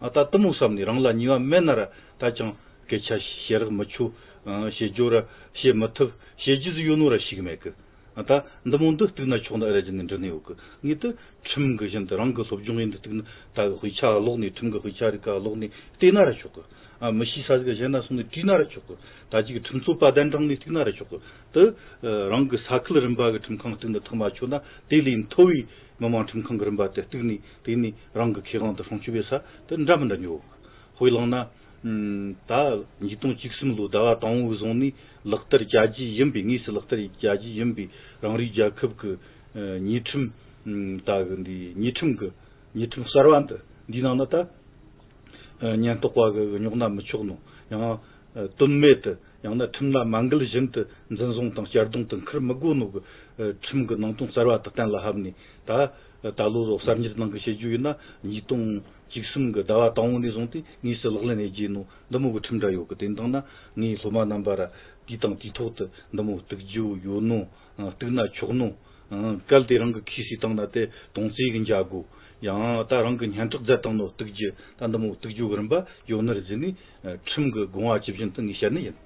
ཨ་ད་དེ་མོ་བསམ་ནས་རང་ལ་ཉེས་པ་མེད་ན་ར། ད་ཅང་སྐད་ཆ་བཤད་རག་མི་ཆོག། ཨ་བཤད་རྒྱུ་ར་བཤད་མི་ཐུབ། བཤད་རྒྱུ་ཟིག་ཡོད་ནོ་ར་ཤེས་གི་མེད་གི། ཨ་ད་འདི་མོ་འདི་གཏུག་ན་ཆོག་ན་ཨེ་རེད་ཟེར་ནས་འདྲི་ནི་ཡོད་གི། ངས་དེ་ཁྲིམས་གི་བཞིན་དུ་རང་གི་སློབ་སྦྱོང་ཡིན་དུ་གཏུག་ན། ད་གི་དཔེ་ཆ་ཀློག་ནས། ཁྲིམས་གི་དཔེ་ཆ་རིགས་ཀ་ཀློག་ནས་བལྟས་ན་ར་ཆོག་གི། ཨ་མི་ཤེས་ས་ཟིག་གཞན་ན་སོང་ནས་དྲིས་ན་ར་ཆོག་གི། ད་ཅིག་གི་ཁྲིམས་རྩོད་པ་གདན་དྲངས་ནས་གཏུག་ན་ར་ཆོག་གི། དེ་ཨ་རང་གི་ས་ཁུལ་རིམ་པ་གི་ཁྲིམས་ཁང་གཏུག་ན་ཐག་མ་ཆོད་ན། དེ་ལས་མཐོ་བའི་མི་དམངས་ཁྲིམས་ཁང་གི་རིམ་པ་དེ་གཏུག་ནས། དེ་ནས་རང་གི་ཁེ་དབང་དེ་སྲུང་སྐྱོབ་བྱེད་ས་དེ་འདྲ་མི་འདྲ་ཉོ་གི། དཔེ་བླངས་ན། ཨུམ། ད་ཉིས་སྟོང་བཅུ་གསུམ་ལོ་ཟླ་བ་དང་པོ་བཟུང་ནས་ལག་བསྟར་བྱ་རྒྱུ་ཡིན་པའི། དངོས་སུ་ལག་བསྟར་བྱ་རྒྱུ་ཡིན་པའི་རང་རེའི་རྒྱལ་ཁབ་ཀྱི་ཨ་ཉེས་ཁྲིམས། ཨུམ། ད་གི་འདི་ཉེས་ཁྲིམས་ཀྱི་ཉེས་ཁྲིམས་གསར་བ་འདི། འདིའི་ནང་ན་ད་ཨ་ཉེན་རྟོག་པ་གི་རྙོག་ན་མི་ཆོག་ནོ། ཡང་ དོན་མེད་དུ་ཡང་ན་ཁྲིམས་ལ་མ་འགལ་བཞིན་དུ་འཛིན་བཟུང་དང་གཅར་རྡུང་དུ་འཁུར་མི་དགོས་ནོ་གི་ཁྲིམས་ཀྱི་ནང་དོན་གསར་བ་དག་གཏན་ལ་ཕབ་ནས། ད་ད་ལོ་གསར་ཉར་ནང་གི་བཤད་རྒྱུ་ཡིན་ན། ཉིས་སྟོང་བཅུ་གསུམ་གི་ཟླ་བ་དང་པོ་ནས་བཟུང་སྟེ་དངོས་སུ་ལག་ལེན་ཡེད་རྒྱུ་ནོ་འདི་མོ་གི་ཁྲིམས་འདྲ་ཡོད་གི། དེ་འདང་ན་ངས་སློབ་མ་རྣམ་པ་ར་དུས་དང་དུས་ཐོག་ཏུ་འདི་མོ་གཏུག་རྒྱུ་ཡོད་ནོ། གཏུག་ན་ཆོག་ནོ། གལ་ཏེ་རང་གི་ཁས་བྱས་བཏང་ན་དེ་དོང་ཙེ་གི་འཇའ་གོ། ཡང་ད་རང་གི་སྙན་གྲགས་མཛད་བཏང་ནོ་གཏུག་རྒྱུ། ད་འདི་མོ་གཏུག་རྒྱུ་གི་རིམ་པ་ཡོད་ནི་རེད་ཟེར་ནས། ཁྲིམས་ཀྱི་དགོངས་པ་ཇི་བཞིན་དུ་ངས་བཤད་ནི་ཡིན།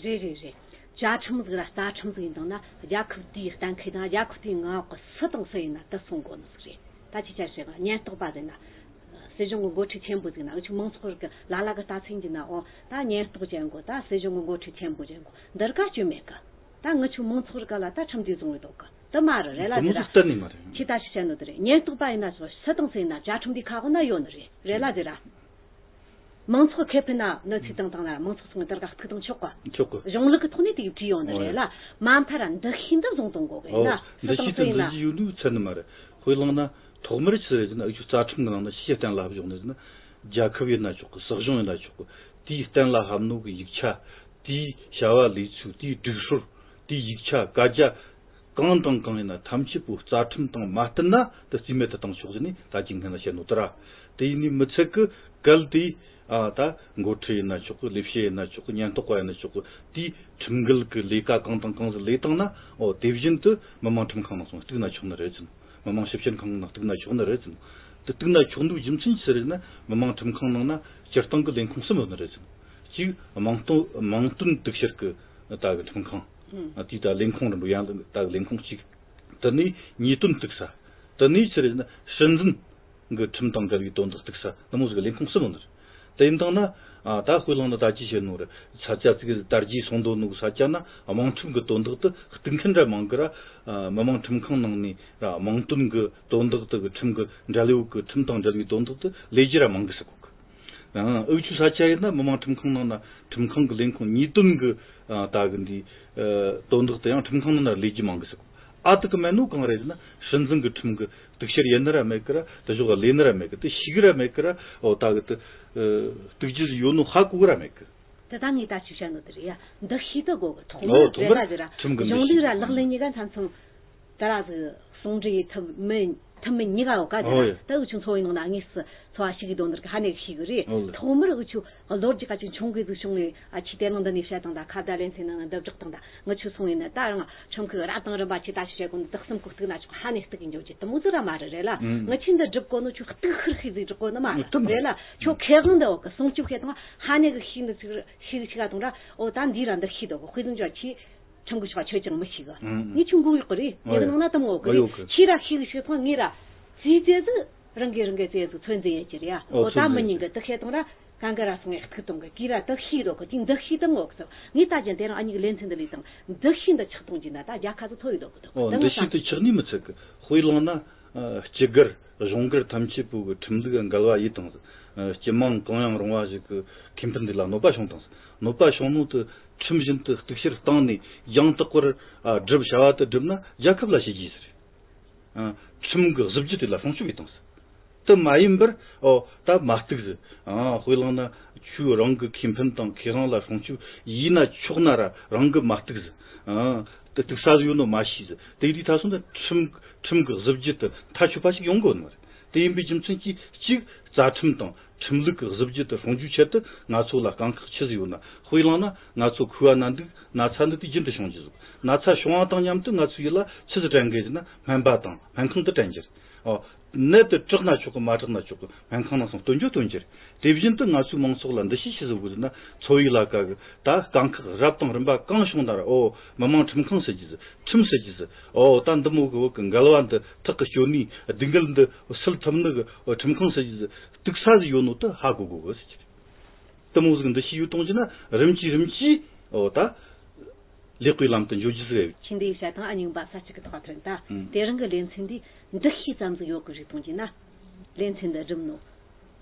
རེད་རེད་རེད། བཅའ་ཁྲིམས་ཟིག་ར་རྩ་ཁྲིམས་ཟིག་ཡིན་དང་ན། རྒྱལ་ཁབ་དེའི་གཏན་འཁེལ་དང་རྒྱལ་ཁབ་དེའི་མངའ་འོག་གི་སུ་དང་སུ་ཡིན་ན་དེ་སྲུང་དགོས་ནི་ཟིག་རེད། ད་ཅི་བྱ་ཞིག་ཉེན་རྟོག་པ་ཟེར་ན། སྲིད་གཞུང་གི་འགོ་ཁྲིད་ཆེན་པོ་ཟིག་ན། འུ་ཆོ་མང་ཚོགས་རིགས་ཀྱི་ལ་ལ་གི་ལྟ་ཚུལ་འགྱུར་ན། འོ་ད་ཉེན་རྟོག་ཅན་གོ། ད་སྲིད་གཞུང་གི་འགོ་ཁྲིད་ཆེན་པོ་ཅན་གོ། འདིར་ཀ་སྐྱོན་མེད་གི། ད་ངི་ཆོ་མང་ཚོགས་རིགས་ཀ་ལ་ད་ཁྲིམས་འདི་བཟུང་བའི་དོག་གི་དེ་མ་རེད། རེད་ལ་དེ་ར། གཏན་ནས་མ་རེད། ཁྱི་ད་ཞིག་བཤད་ནོ་དེ་རེད། ཉེན་རྟོག་པ་ཡིན་ན་ཆོག་སུ་དང་སུ་ཡིན་ན་བཅའ་ཁྲིམས་འདི་ཁ་གོ་ན་ཡོད་ནི་རེད། རེད་ལ་དེ་ར། མང་ཚོགས་ཁེ་ཕན་ན་གནོད་འཚེ་བཏང་བཏང་ན་མང་ཚོགས་ཚོ་ངི་དེར་ག་ཐུག་བཏང་ཆོག་ག་ཆོག་གི། གཞུང་ལུགས་ཀྱི་ཐོག་ནས་དེ་གི་བྲིས་ཡོང་ནི་རེད་ལ། མ་མཐའ་ར་འདུ་ཤེས་འདི་བཟུང་གཏོང་དགོས་གི་ཡིན་ན། ཨོ། འདུ་སུ་ཤེས་དང་དེ་ཡིན་ན། འདུ་ཤེས་ཡོད་ནི་ཚད་ནི་མ་རེད། དཔེ་བླངས་ན་ཐོག་མར་ཆི་རེད་ཟེར་ན། འུ་ཆོ་རྩ་ཁྲིམས་གི་ནང་ན་ཆི་གཏན་ལ་ཕབ་བཞག་ནི་ཟེར་ན། རྒྱལ་ཁབ་ཡིན་ན་ཆོག་གི། སྲིད་གཞུང་ཡིན་ན་ཆོག་གི། དེའི་གཏན་ལ་ཕབ་ནོ་གི་ཡིག་ཆ། དེའི་བྱ་བ་ལས་ཚུལ། དེའི་སྒྲིག་སྲོལ། དེའི་ཡིག་ཆ་བཀའ་རྒྱ་གང་དང་གང་ཡིན་ན་ཐམས་ཅད་པོ་རྩ་ཁྲིམས་དང་མ་བསྟུན་ན་དེ་རྩིས་མེད་དུ་བཏང་ཆོག་ཟེར་ནས་ད་ཅིག་སྔོན་ལ་བཤད་ནོ་དེ་ར། དེ་ཡིན་ནི་མི་ཚད་གི། གལ་ཏེ་ཨ་ད་འགོ་ཁྲིད་ཡིན་ན་ཆོག་གི། ལས་བྱེད་ཡིན་ན་ཆོག་གི། ཉེན་རྟོག་པ་ཡིན་ན་ཆོག་གི། དེའི་ཁྲིམས་འགལ་གི་ལས་ཀ་གང་དང་གང་ཟིག་ལས་བཏང་ན། ཨོ། དེ་བཞིན་དུ་མི་དམངས་ཁྲིམས་ཁང་ནང་སོང་གཏུག་ན་ཆོག་ནི་རེད་ཟེར། མི་དམངས་ཞིབ་བཤེར་ཁང་ནང་གཏུག་ན་ཆོག་ནི་རེད་ཟེར། དེ་གཏུག་ན་ཆོག་འདུག་རྒྱུ་མཚན་ཅི་རེད་ན། མི་དམངས་ཁྲིམས་ཁང་ནང་ན་སྤྱིར་བཏང་གི་ལས་ཁུངས་གསུམ་ཡོད་ནི་རེད་ཟེར། གཅིག་དམངས་དོན། དམངས་དོན་གཏུག་བཤེར་གི་ད་གི་ཁྲིམས་ཁང་། ཨ། དེའི་ད་ལས་ཁུངས་རིམ་པ་ཡང་ད་གི་ལས་ཁུངས་གཅིག་དེ་ནས་ཉེས་དོན་གཏུག་ས། དེ་ནས་ཅི་རེད་ན་སྲིད་འཛིན་གི་ཁྲིམས་དང་འབྲེལ་བའི་དོན་དག་གཏུག་ས། འདི་མོ་ཟིག་ལས་ཁུངས་གསུམ་ཡོད་ནི་རེད། དེ་ཡིན་དང་ན། ཨ། ད་དཔེ་བླངས་ན་ད་ཅི་བཤད་ནོ་རེད། ས་ཆ་ཅིག་དར་རྒྱས་སོང་འདོད་ནོ་གི་ས་ཆ་ན་དམངས་ཁྲིམས་གི་དོན་དག་དེ་གཏུག་མཁན་འདྲ་མང་གི་ར། ཨ། མི་དམངས་ཁྲིམས་ཁང་ནང་ནས་ར་དམངས་དོན་གི་དོན་དག་དེ་གི་ཁྲིམས་གི་འབྲེལ་ཡོད་གི་ཁྲིམས་དང་འབྲེལ་བའི་དོན་དག་དེ་ལས་རྒྱུ་ར་མང་གི་ཟེར་གོ་གི། ཨ། འུ་ཆོ་ས་ཆ་ཡིན་ན་མི་དམངས་ཁྲིམས་ཁང་ནང་ན་ཁྲིམས་ཁང་གི་ལས་ཁུངས་ཉེས་དོན་གི། ཨ། ད་གི་འདི། ཨ། དོན་དག་དེ་ཡང་ཁྲིམས་ཁང་ནང་ན་ལས་རྒྱུ་མང་གི་ཟེར་གོ། ཨ། དེ་གི་མེད་ནོ་གང་རེད་ཟེར་ན། སྲིད་འཛིན་གི་ཁྲིམས་གི་གཏུག་བཤེར་ཡིན་ནི་ར་མེད་གི་ར། དེ་ཕྱོགས་ལས་ནི་ར་མེད་གི། དེ་ཤེས་གི་ར་མེད་གི་ར། ཨོ། ད་གི་དེ། ཨ། གཏུག་རྒྱུ་ཡོད་ནོ་ཧ་གོ་གི་ར་མེད་གི། དེ་ད་ངས་ད་ཅིག་བཤད་ནོ་དེ་རེད་ཡ། འདུ་ཤེས་དེ་དགོས་གི། ཐོག་མར། ཨོ། ཐོག་མར་རེད་ལ་དེ་ར། ཁྲིམས་གི་འདུ་ཤེས། གཞུང་ལུགས་ར་ལག་ལེན་གཉིས་ཀ་མཚམས་མཚམས་དེ་ར་ཟིག་ཟུང་འབྲེལ་ཐུབ་མིན་ཐུབ་མིན་གཉིས་ཀ་ཡོད་ག། དེ་ཨོ་ར་ཡ། ད་འུ་ཆོ་འཚོ་བའི་ནང་ན་དངོས་སུ་འཚོ་བ་ཞིག་གི་དོན་དག་གི་ཧ་ནས་ཤེས་གི་རེད། ཨོ་ལེ། ཐོག་མར་འུ་ཆོ་ལོ་རྒྱུས་ཀ་ཅིག་ཆུང་གི་ཟིག་བྱུང་ནས། ཨ། ཁྱི་དེ་རིང་འདི་ནས་བཤད་དང་། ད་ཁ་བརྡ་ལེ་ཚན་ནང་འདི་བསྒྲགས་དང་། ད་ངི་ཆོ་སོང་ཡིན་ན་ད་རང་ཁྲིམས་ཁུལ་རབ་དང་རིམ་པ་ཆེ་ད་ཞིག་བྱེད་གོ་ནི། དག་གསུམ་གོ་གཏུག་ན་ཆོག་ཧ་ནས་གཏུག་གི་འཇོག་རྒྱུ་དེ་མོ་ཟིག་ར་མ་རེད། རེད་ལ། ཨང་། ངི་ཆོ་འདི་སྒྲུབ་གོ་ནོ་ཆོ་གཏུག་ཤིག་ཤིག་ཟིག་སྒྲུབ་གོ་ནི་མ་རེད། ཨང་། རེད་ལ། ཆོ་ཁེ་དབང་འདི་འོག་གི་སྲུང་སྐྱོབ་བྱེད་དང་། ཧ་ནས་གི་ཤིག་འདི་ཚིག་ཤིག་ཤིག་ག་དང་ར། ཨོ། ད་འདི་ར་འདི་ཤིག་འདུག་གི། དཔེ་བཟང་ཅོ་ཆི། ཁྲིམས་གི་ཕྱོགས་ཆོས་ཀྱང་མི་ཤེས་གི། ཨང་། ངས་ཁྱོད་མགོ་གཡོག་གི་རེད། ཨོ་ཡ། དེ་གི་ནང་ན་དེ་མོ་གི་རེད། ཨོ་ཡོད་གི། ཁྱེད་ར་ཤེས་གི་ཤེས་ཐོང་། ངས་ར་རྩིས་རྩེ་ཟིག་རང་གི་རང་གི་རྩེ་ཟིག་ཚོད་འཛིན་ཡེད་ཀྱི་རེད་ཡ། ཨོ། ཨོ། ད་ཚོད་འཛིན་མི་ཉན་གི། དེ་ཤེས་ཐོང་ར་གང་གི་ར་སོང་ངས་ཐུག་ཐོང་གི། ཁྱེད་ར་དེ་ཤེས་འདུག་གི། དེ་འདི་ཤེས་དེ་མོ་གི་ཚོད། ངས་ད་ཀྱང་དེ་རིང་ཨ་མྱེས་གི་ལེ་ཚན་འདི་ལས་དང་འདི་ཤེས་འདི་ཆགས་ཐོང་གི་ན་ད་རྒྱལ་ཁ་ཟིག་ཐོབ་ཡི་འདུག་གི། འདུག་ཨོ། འདི་ཤེས་དེ་ཆགས་ནི་མི་ཚད་གི། དཔེ་བླངས་ན། ཨ། སྤྱི་སྒེར། གཞུང་སྒེར་ཐམས་ཅད་པོ་གི་ཁྲིམས་ལུགས་འགལ་བ་ཡིན་དང་ཟེར། ཨ། སྤྱི་དམངས་གང་ཡང་རུང་བ་ཞིག་གི་ཁེ་ཕན་འདི་ལ་གནོད་པ་བྱུང་དང་ཟེར། གནོད་པ་བྱུང་ནོ་དེ་ཁྲིམས་བཞིན་དུ་གཏུག་བཤེར་བཏང་ནས་ཡང་དག་པར། ཨ། སྒྲུབ་བྱ་བ་དེ་སྒྲུབ་ན་རྒྱལ་ཁབ་ལ་བྱས་རྗེས་ཟེར། ཨ། ཁྲིམས་ཀྱི་གཟི་བརྗིད་དེ་ལ་སྲུང་སྐྱོབ་ཡིན་དང་ཟེར། དེ་མ་ཡིན་པར། ཨོ། ད་མ་གཏུག་ཟེར། ཨ། དཔེ་བླངས་ན་ཁྱོད་རང་གི་ཁེ་ཕན་དང་ཁེ་དབང་ལ་སྲུང་སྐྱོབ་ཡིན་ན་ཆོག་ན་ར་རང་གིས་མ་གཏུག་ཟེར། ཨ། དེ་གཏུག་ས་ཟིག་ཡོད་ནོ་མ་ཤེས་ཟེར། དེ་དུས་ད་སོང་ན་ཁྲིམས། ཁྲིམས་ཀྱི་གཟི་བརྗིད་དེ་མཐའ་ཆོད་པ་ཞིག་ཡོང་གི་ཡོད་ནི་མ་རེད། དེ་ཡིན་པའི་རྒྱུ་མཚན་གྱིས། གཅིག་རྩ་ཁྲིམས་དང་ཁྲིམས་ལུགས་ཀྱི་གཟི་བརྗིད་དེ་སྲུང་སྐྱོབ་ཆེད་དུ་ང་ཚོ་ལ་དཀའ་ཁག་ཆི་ཟིག་ཡོད་ན། དཔེ་བླངས་ན་ང་ཚོ་ཁུ་བ་ན་འདུག་ན་ཚ་འདི་དུས་རྒྱུན་དུ་བྱུང་རྒྱུ་ཟིག་ན་ཚ་བྱུང་བ་དང་མཉམ་དུ་ང་ཚོའི་ཡིད་ལ་ཆི་ཟིག་དྲན་གི་ཟེར་ན། སྨན་པ་དང་སྨན་ཁང་དེ་དྲན་རྒྱུ་རེད། ཨོ། ནད་དེ་དྲག་ན་ཆོག་གི། མ་དྲག་ན་ཆོག་གི། སྨན་ཁང་ནང་སོང་སྟོན་རྒྱུ་སྟོན་རྒྱུ་རེད། དེ་བཞིན་དུ་ང་ཚོའི་མང་ཚོགས་ལ་འདུ་ཤེས་ཆི་ཟིག་དགོས་ཟེར་ན། འཚོ་བའི་ལས་ཀ་གི་ད་དཀའ་ཁག་རབ་དང་རིམ་པ་གང་བྱུང་ན་ར། ཨོ། མི་དམངས་ཁྲིམས་ཁང་ཟེར་རྒྱུ་ཟིག་ཁྲིམས་ཟེར་རྒྱུ་ཟིག་ཨོ། ད་འདི་མོ་གི་བོད་གི་འགལ་བ་འདི་ཐག་གི་གཅོད་ནི། སྡུག་འགལ་འདི་སེལ་ཐུབ་ནི་གི་ཁྲིམས་ཁང་ཟེར་རྒྱུ་ཟིག་གཏུག་ས་ཟིག་ཡོད་ནོ་དེ་ཧ་གོ་དགོས་གི་ཟེར་རྒྱུ་རེད། དེ་མོ་ཟིག་འདུ་ཤེས་ཡོད་གཏོང་རྒྱུ་ན་རིམ་གྱིས་རིམ་གྱིས། ཨོ། ད་ལེགས་པའི་ལམ་དུ་འགྱོ་རྒྱུ་ཟིག་རེད། ཁྱེད་འདི་ཡི་བཤད་སྟངས་ཨ་རྙིང་པ་ས་གཅིག་གི་ཐོག་ཐོན་ད། ཨང་། དེ་རིང་གི་ལེ་ཚན་འདི་འདུ་ཤེས་ཙམ་ཟིག་ཡོད་གི་རིགས་གཏོང་རྒྱུ་ན། ལེ་ཚན་འདི་སྒྲུབ་ནོ་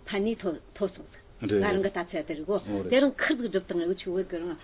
ཕན་ནུས་ཐོ་ཐོ་སོང་ཟིག་རེད། ང་རང་གི་ལྟ་ཚུལ་དེ་རེད་གོ། ཨོ་རེད། དེ་རིང་ཁུར་ཟིག་སྒྲུབ་དང་། འུ་ཆོ་བོད་གི་རང་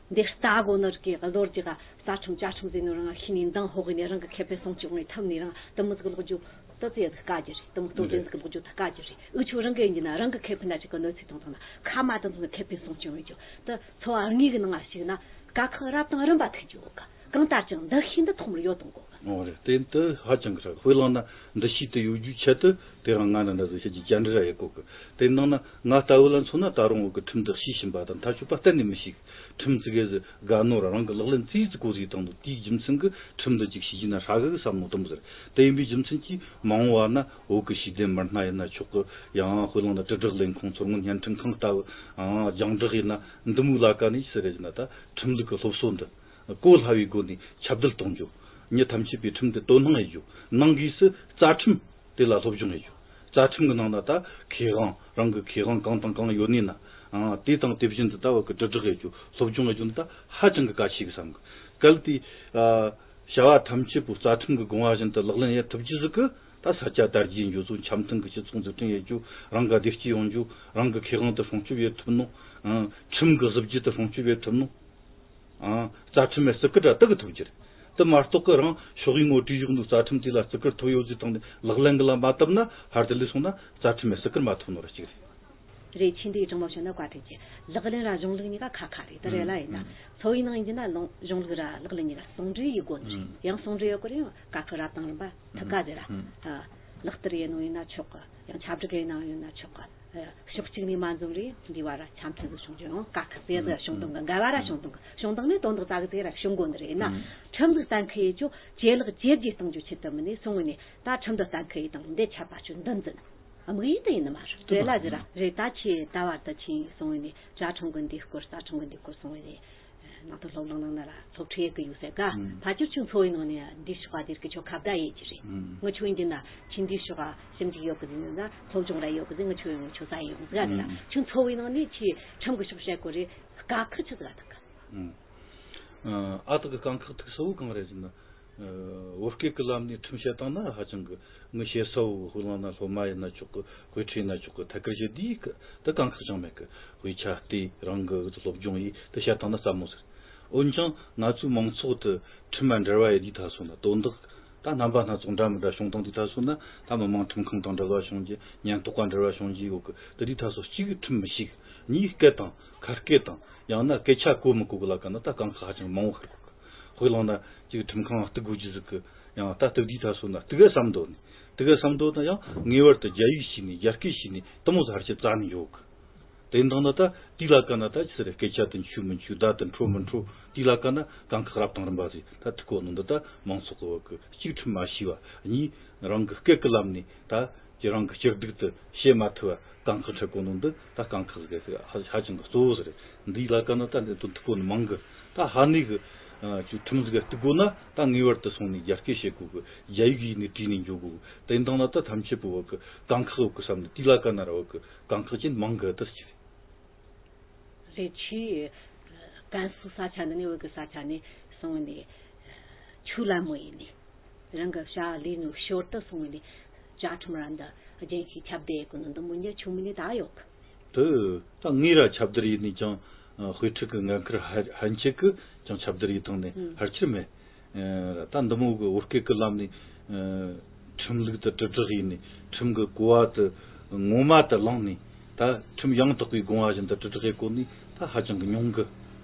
འདི་ལྟ་གོ་ནོ་རིགས་གི་ལོ་རྒྱུས་ག་རྩ་ཁྲིམས་བཅའ་ཁྲིམས་ཟེར་ནོ་རང་ཤི་ནས་འདང་ཕོག་གི་ནས་རང་གི་ཁེ་ཕན་སྲུང་སྐྱོབ་ངས་ཐབས་ནས་རང་དེ་མོ་ཟིག་ལོག་རྒྱུ། ད་ཚེ་ཡ་དཀའ་རྒྱུ་རེད། དེ་མོ་སྟོབས་ལྡན་ཟིག་གི་འབོག་རྒྱུ་ད་དཀའ་རྒྱུ་རེད། འུ་ཆོ་རང་གི་ཡིན་གྱི་ན་རང་གི་ཁེ་ཕན་ན་ཅིག་གི་གནོད་འཚེ་གཏོང་དང་ན་ཁ་མ་དང་དང་ཁེ་ཕན་སྲུང་སྐྱོང་ཡོད་རྒྱུ། ད་འཚོ་བ་དངོས་གི་ནང་ང་ཞུགས་ན་དཀའ་ཁག་རབ་དང་རིམ་པ་ཐུག་རྒྱུ་ཡོད་གི། གང་ལྟར་ཀྱང་འདུ་ཤེས་འདི་ཐོག་མར་ཡོད་གཏོང་དགོས་གི། འོ་རེད། དེ་འདི་ཧ་ཅང་གི་ཧྲ་གི། དཔེ་བླངས་ན་འདུ་ཤེས་དེ་ཡོད་རྒྱུའི་ཆེད་དུ་དེ་རིང་ང་ནི་འདྲ་ཟིག་བཤད་རྒྱུ་བཅར་འདྲི་ར་ཡེད་གོ་གི། དེ་ནང་ན་ང་ལྟ་བུ་ལ་མཚོན་ན་ད་རུང་བོད་གི་ཁྲིམས་འདི་ཤེས་བཞིན་པ་དང་ཐག་ཆོད་པ་གཏན་ནས་མི་ཤེས་གི། ཁྲིམས་ཙི་གེ་ཟིག་དགའ་ནོ་ར་རང་གི་ལག་ལེན་ཙི་ཙི་གོ་ཟིག་བཏང་འདུག། དེའི་རྒྱུ་མཚན་གི་ཁྲིམས་འདི་ཅིག་ཤེས་རྒྱུ་ན་ཧྲ་གི་བསམ་ནོ་དེ་མོ་ཟིག་རེད། དེ་ཡིན་པའི་རྒྱུ་མཚན་གྱིས་མ་འོངས་བ་ན་བོད་གི་ཤེས་ལྡན་མི་སྣ་ཡིན་ན་ཆོག་གི། ཡང་དཔེ་བླངས་ན་དྲིལ་བསྒྲགས་ལས་ཁུངས། མཚོ་སྔོན་བརྙན་འཕྲིན་ཁང་ལྟ་བུ། ཨང་། རྒྱང་བསྒྲགས་ཡིན་ན་འདི་མོའི་ལ་ཀ་ནས་ཟེར་རེད་ན། ད་ཁྲིམས་ལུགས་ཀྱི་སློབ་གསོ་འདི་གོ་སླ་བའི་སྒོ་ནས་ཁྱབ་གདལ་གཏོང་རྒྱུ། མྱི་ཐམས་ཅད་པའི་ཁྲིམས་དེ་དོ་སྣང་ཡེད་རྒྱུ། ནང་སྒོས་སུ་རྩ་ཁྲིམས་དེ་ལ་སློབ་སྦྱོང་ཡེད་རྒྱུ། རྩ་ཁྲིམས་ཀྱི་ནང་ན་ད་ཁེ་དབང་། རང་གི་ཁེ་དབང་གང་དང་གང་ཡོད་ནས་ན། ཨང་། དེ་དང་དེ་བཞིན་དུ་ད་བོད་ཀྱི་དྲིལ་བསྒྲགས་ཡེད་རྒྱུ། སློབ་སྦྱོང་ཡེད་རྒྱུ་འདི་ད་ཧ་ཅང་གི་གལ་ཆེ་གི་བསམ་གི། གལ་ཏེ་ཨ་བྱ་བ་ཐམས་ཅད་པོ་རྩ་ཁྲིམས་ཀྱི་དགོངས་པ་བཞིན་དུ་ལག་ལེན་ཡེད་ཐུབ་རྒྱུ་ཟིག་གི། ད་ས་ཆ་དར་རྒྱས་འགྱོ་ཚུལ། འཆམ་མཐུན་གྱི་སྤྱི་ཚོགས་འཛུགས་སྐྲུན་ཡེད་རྒྱུ། རང་གི་བདེ་སྐྱིད་ཡོང་རྒྱུ། རང་གི་ཁེ་དབང་དེ་སྲུང་སྐྱོབ་ཡེད་ཐུབ་ནོ། ཨང་། ཁྲིམས་ཀྱི་གཟི་བརྗིད་དེ་སྲུང་སྐྱོབ་ཡེད་ཐུབ་ནོ། ཨང་། རྩ་ཁྲིམས་མེད་བརྩི་བཀུར་ར་དག་གི་ཐོབ་རྒྱུ་རེད། དེ་མ་གཏོགས་གི་རང་ཕྱོགས་ཡིན་ངོ་སྤྲོད་བཞག་འདུག། རྩ་ཁྲིམས་དེ་ལ་བརྩི་བཀུར་ཐོབ་ཡོད་ཟེར་བཏང་ནས་ལག་ལེན་གི་ལ་མ་བཏབ་ན། ཕར་དེ་ལས་སོང་ན་རྩ་ཁྲིམས་མེད་བརྩི་བཀུར་མ་ཐོབ་ནོ་ར་གཅིག་རེད། རེད། ཆེས་འདི་ཡི་དྲང་མོ་བཤད་ན་བཀའ་དྲིན་ཆེ། ལག་ལེན་ར་གཞུང་ལུགས་གཉིས་ཀ་ཁ་ཁ་རེད། དེ་རེད་ལ། ཡིན་ན་ཨང་། འཚོ་བའི་ནང་ཡིན་གྱི་ན་ལོང་གཞུང་ལུགས་ར་ལག་ལེན་གཉིས་ཀ་ཟུང་འབྲེལ་ཡེད་དགོས་ནི་རེད། ཨང་། ཡང་ཟུང་འབྲེལ་ཡོད་གི་རེད། ཡང་དཀའ་ཁག་རབ་དང་རིམ་པ་ཐུག་ག་ཟེར་ར། ཨང་། ཨ། ལག་བསྟར་ཡེད་ནོ་ཡིན་ན་ཆོག་གི། ཡང་ཁྱབ་བསྒྲགས་ཡེད་ནོ་ཡིན་ན་ཆོག་གི། ཕྱོགས་གཅིག་ནས་མ་འཛོམས་རེད། འདི་བར་ར་འཆམ་མཐུན་ཟིག་བྱུང་རྒྱུ་ཡང་དཀའ་ཁག་ཟེར། ཨང་། བྱུང་དང་གི། འགལ་བ་ར་བྱུང་དང་གི། བྱུང་དང་ནི་དོན་དག་ཙག་གི་ཟེར་ར་བྱུང་དགོས་ནི་རེད། ཡིན་ན་ཨང་། ཁྲིམས་ལུགས་གཏན་འཁེལ་ཡེད་རྒྱུ་ཇེ་ལེགས་ཇེ་རྒྱས་གཏོང་རྒྱུ་ཆེད་དུ་མིན་ནས་སོང་ངས་ནས་ད་ཁྲིམས་འདི་གཏན་འཁེལ་ཡེད་དང་འདི་ཆད་པ་གཅོད་འདི་འཛིན། དམིགས་ཡུལ་དེ་ཡིན་ནི་མ་རེད། རེད་ལ་ཟེར་ར། རེད། ད་ཁྱེད་ད་བར་དུ་ཁྱེད་སོང་ངས་ནས་བཅའ་ཁྲིམས་གི་འདི་སྐོར། རྩ་ཁྲིམས་གི་འདི་སྐོར་སོང་ངས་ནས་ནང་དུ་སློབ་གླེང་གནང་ན་ར་སློབ་ཁྲིད་ཡེད་གི་ཡོད་ཟེར་ག། ཨང་། ཕལ་ཆེར་ཁྱོད་འཚོ་བའི་ནང་ནས་འདི་ཕྱོགས་ག་དེར་གི་ཁྱོད་ཁ་བརྡ་ཡེད་ཀྱི་རེད། ཨང་། ངི་ཆོ་ཡིན་གྱི་ན་ཁྱེད་འདི་ཕྱོགས་ག་ཞིབ་འཇུག་ཡོད་གི་ཟེར་ན། སློབ་སྦྱོང་ར་ཡོད་གི་ཟེར། ངི་ཆོ་ཡང་ངི་ཆོ་ས་ཡིན་ཡོང་ཟེར་ག་ཟེར་ར། ཨང་། ཁྱོད་འཚོ་བའི་ནང་ནས་ཁྱེད་ཁྲིམས་གི་ཕྱོགས་བཤད་དགོས་རེད། དཀའ་ཁག་ཆི་ཟིག་ག་ཐུག་ག། ཨང་། ཨ། ཨ་དག་གི་དཀའ་ཁག་ཐུག་ས་བོ་གང་རེད་ཟེར་ན། ཨ། བོད་སྐད་ཀྱི་ལམ་ནས་ཁྲིམས་བཤད་བཏང་ན་ཧ་ཅང་གི་ངི་བཤད་ས་བོ། དཔེ་བླངས་ན་སློབ་མ་ཡིན་ན་ཆོག་གི། དཔེ་ཁྲིད་ཡིན་ན་ཆོག་གི། ཐད་ཀར་བཤད་དུས་གི་དེ་དཀའ་ཁག་ཅང་མེད་གི། དཔེ་ཆ་བལྟས། རང་གི་སློབ་སྦྱོང་ཡེད། དེ་བཤད་བཏང་ན་སླ་མོ་ཟེར། འོན་ཀྱང་ང་ཚོའི་མང་ཚོགས་དེ་ཁྲིམས་མ་འབྲེལ་བ་ཡེད་དུས་ད་སོང་ན། དོན་དག་ད་རྣམ་པ་སྣ་ཚོགས་འདྲ་མི་འདྲ་བྱུང་བཏང་དུས་ད་སོང་ན། ད་མི་དམངས་ཁྲིམས་ཁང་དང་འབྲེལ་བ་བྱུང་རྒྱུ། ཉེན་རྟོག་པ་འབྲེལ་བ་བྱུང་རྒྱུ་ཡོད་གི། དེ་དུས་ད་སོ་གཅིག་ཁྲིམས་མི་ཤེས་གི། གཉིས་སྐད་དང་ཁ་སྐད་དང་། ཡང་ན་སྐད་ཆ་གོ་མི་གོ་གི་ལ་ཀ་ན་ད་དཀའ་ཁག་ཧ་ཅང་མང་བོ་ཤར་གོ་གི། དཔེ་བླངས་ན་ཅིག་ཁྲིམས་ཁང་ལ་གཏུག་དགོས་རྒྱུ་ཟིག་གི། ཡང་ད་གཏུག་དུས་ད་སོང་ན་དེ་ག་བསམ་འདོད་ནི། དེ་ག་བསམ་འདོད་ན་ཡང་ངེས་པར་དུ་རྒྱ་ཡིག་ཤེས་ནི། རྒྱ་སྐད་ཤེས་ནི། དེ་མོ་ཟིག་ཕལ་ཆེར་རྩ་ནས་ཡོད་གི། དེ་འདང་ན་ད་དེའི་ལ་ཀ་ན་ད་ཅི་ཟེར། སྐད་ཆ་དེ་འཆུག་མི་འཆུག། བརྡ་དེ་འཕྲོད་མི་འཕྲོད། དེའི་ལ་ཀ་ན་དཀའ་ཁག་རབ་དང་རིམ་པ་ཟིག་ད་ཐུག་གོ་ནོ་འདི། ད་མང་ཚོགས་ཀྱི་བོད་གི་གཅིག་ཁྲིམས་མ་ཤེས་པ། གཉིས་རང་གི་སྐད་ཀྱི་ལམ་ནས་ད་ཁྱེད་རང་གི་སྐྱིད་སྡུག་དེ་བཤད་མ་ཐུབ་པ་དཀའ་ཁག་འཕྲད་གོ་ནོ་འདི། ད་དཀའ་ཁག་ཟིག་ཧ་ཧ་ཅང་གི་གཙོ་བོ་ཟིག་རེད། འདིའི་ལ་ཀ་ན་ད་འདི་དོན་ཐུག་གོ་ནི་མང་གི། ད་ཧ་ནི་གི་ཨ་ཅིག་ཁྲིམས་ཟིག་ག་གཏུག་དགོས་ན་ད་ངེས་པར་དུ་སོང་ནས་རྒྱ་སྐད་བཤད་དགོས་གི། རྒྱ་ཡིག་ཡིན་ནི་བྲིས་ནས་འཇོག་དགོས་གི། དེ་འདང་ན་ད་ཐམས་ཅད་པོ་བོད་གི་དཀའ་ཁག་ཡོད་གི་བསམ་ནས། དེའི་ལ་ཀ་ན་ར་བོད་གི་དཀའ་ཁག་ཅན་མང་གི། དེ་ཅི་རེད། རེད། ཆུའི་ཀན་སུའུ་ས་ཆ་འདི་ནས། བོད་གི་ས་ཆ་ནས་སོང་ནས་ཆུ་ལ་མོ་ཡིན་ནས་རང་གི་བྱ་ལས་ནོ་ཞོར་དུ་སོང་ནས་བཅའ་ཁྲིམས་ར་འདི་རྒྱུན་ཤེས་ཁྱབ་བརྡལ་གི་ནོ་འདི་མོ་ཉེ་ཆུང་མིན་ནས་ད་ཡོད་གི། དེ་ད་ངས་ར་ཁྱབ་བརྡལ་ཡེད་ནས་ཀྱང་། ཨ། དཔེ་ཁྲིད་གི་འགན་ཁུར་ཧ་ཧན་ཆེ་གི་ཀྱང་ཁྱབ་བརྡལ་ཡེད་བཏང་ནས་ཕལ་ཆེར་མེད། ཨ། ད་འདི་མོ་གི་བོད་སྐད་གི་ལམ་ནས། ཨ། ཁྲིམས་ལུགས་དེ་དྲིལ་བསྒྲགས་ཡེད་ནས། ཁྲིམས་གི་གོ་བ་དེ་ངོ་མ་དེ་བླངས་ནས། ད་ཁྲིམས་ཡང་དག་པའི་དགོངས་པ་བཞིན་དུ་དྲིལ་བསྒྲགས་ཡེད་གོ་ནི་ད་ཧ་ཅང་གི་ཉུང་གི།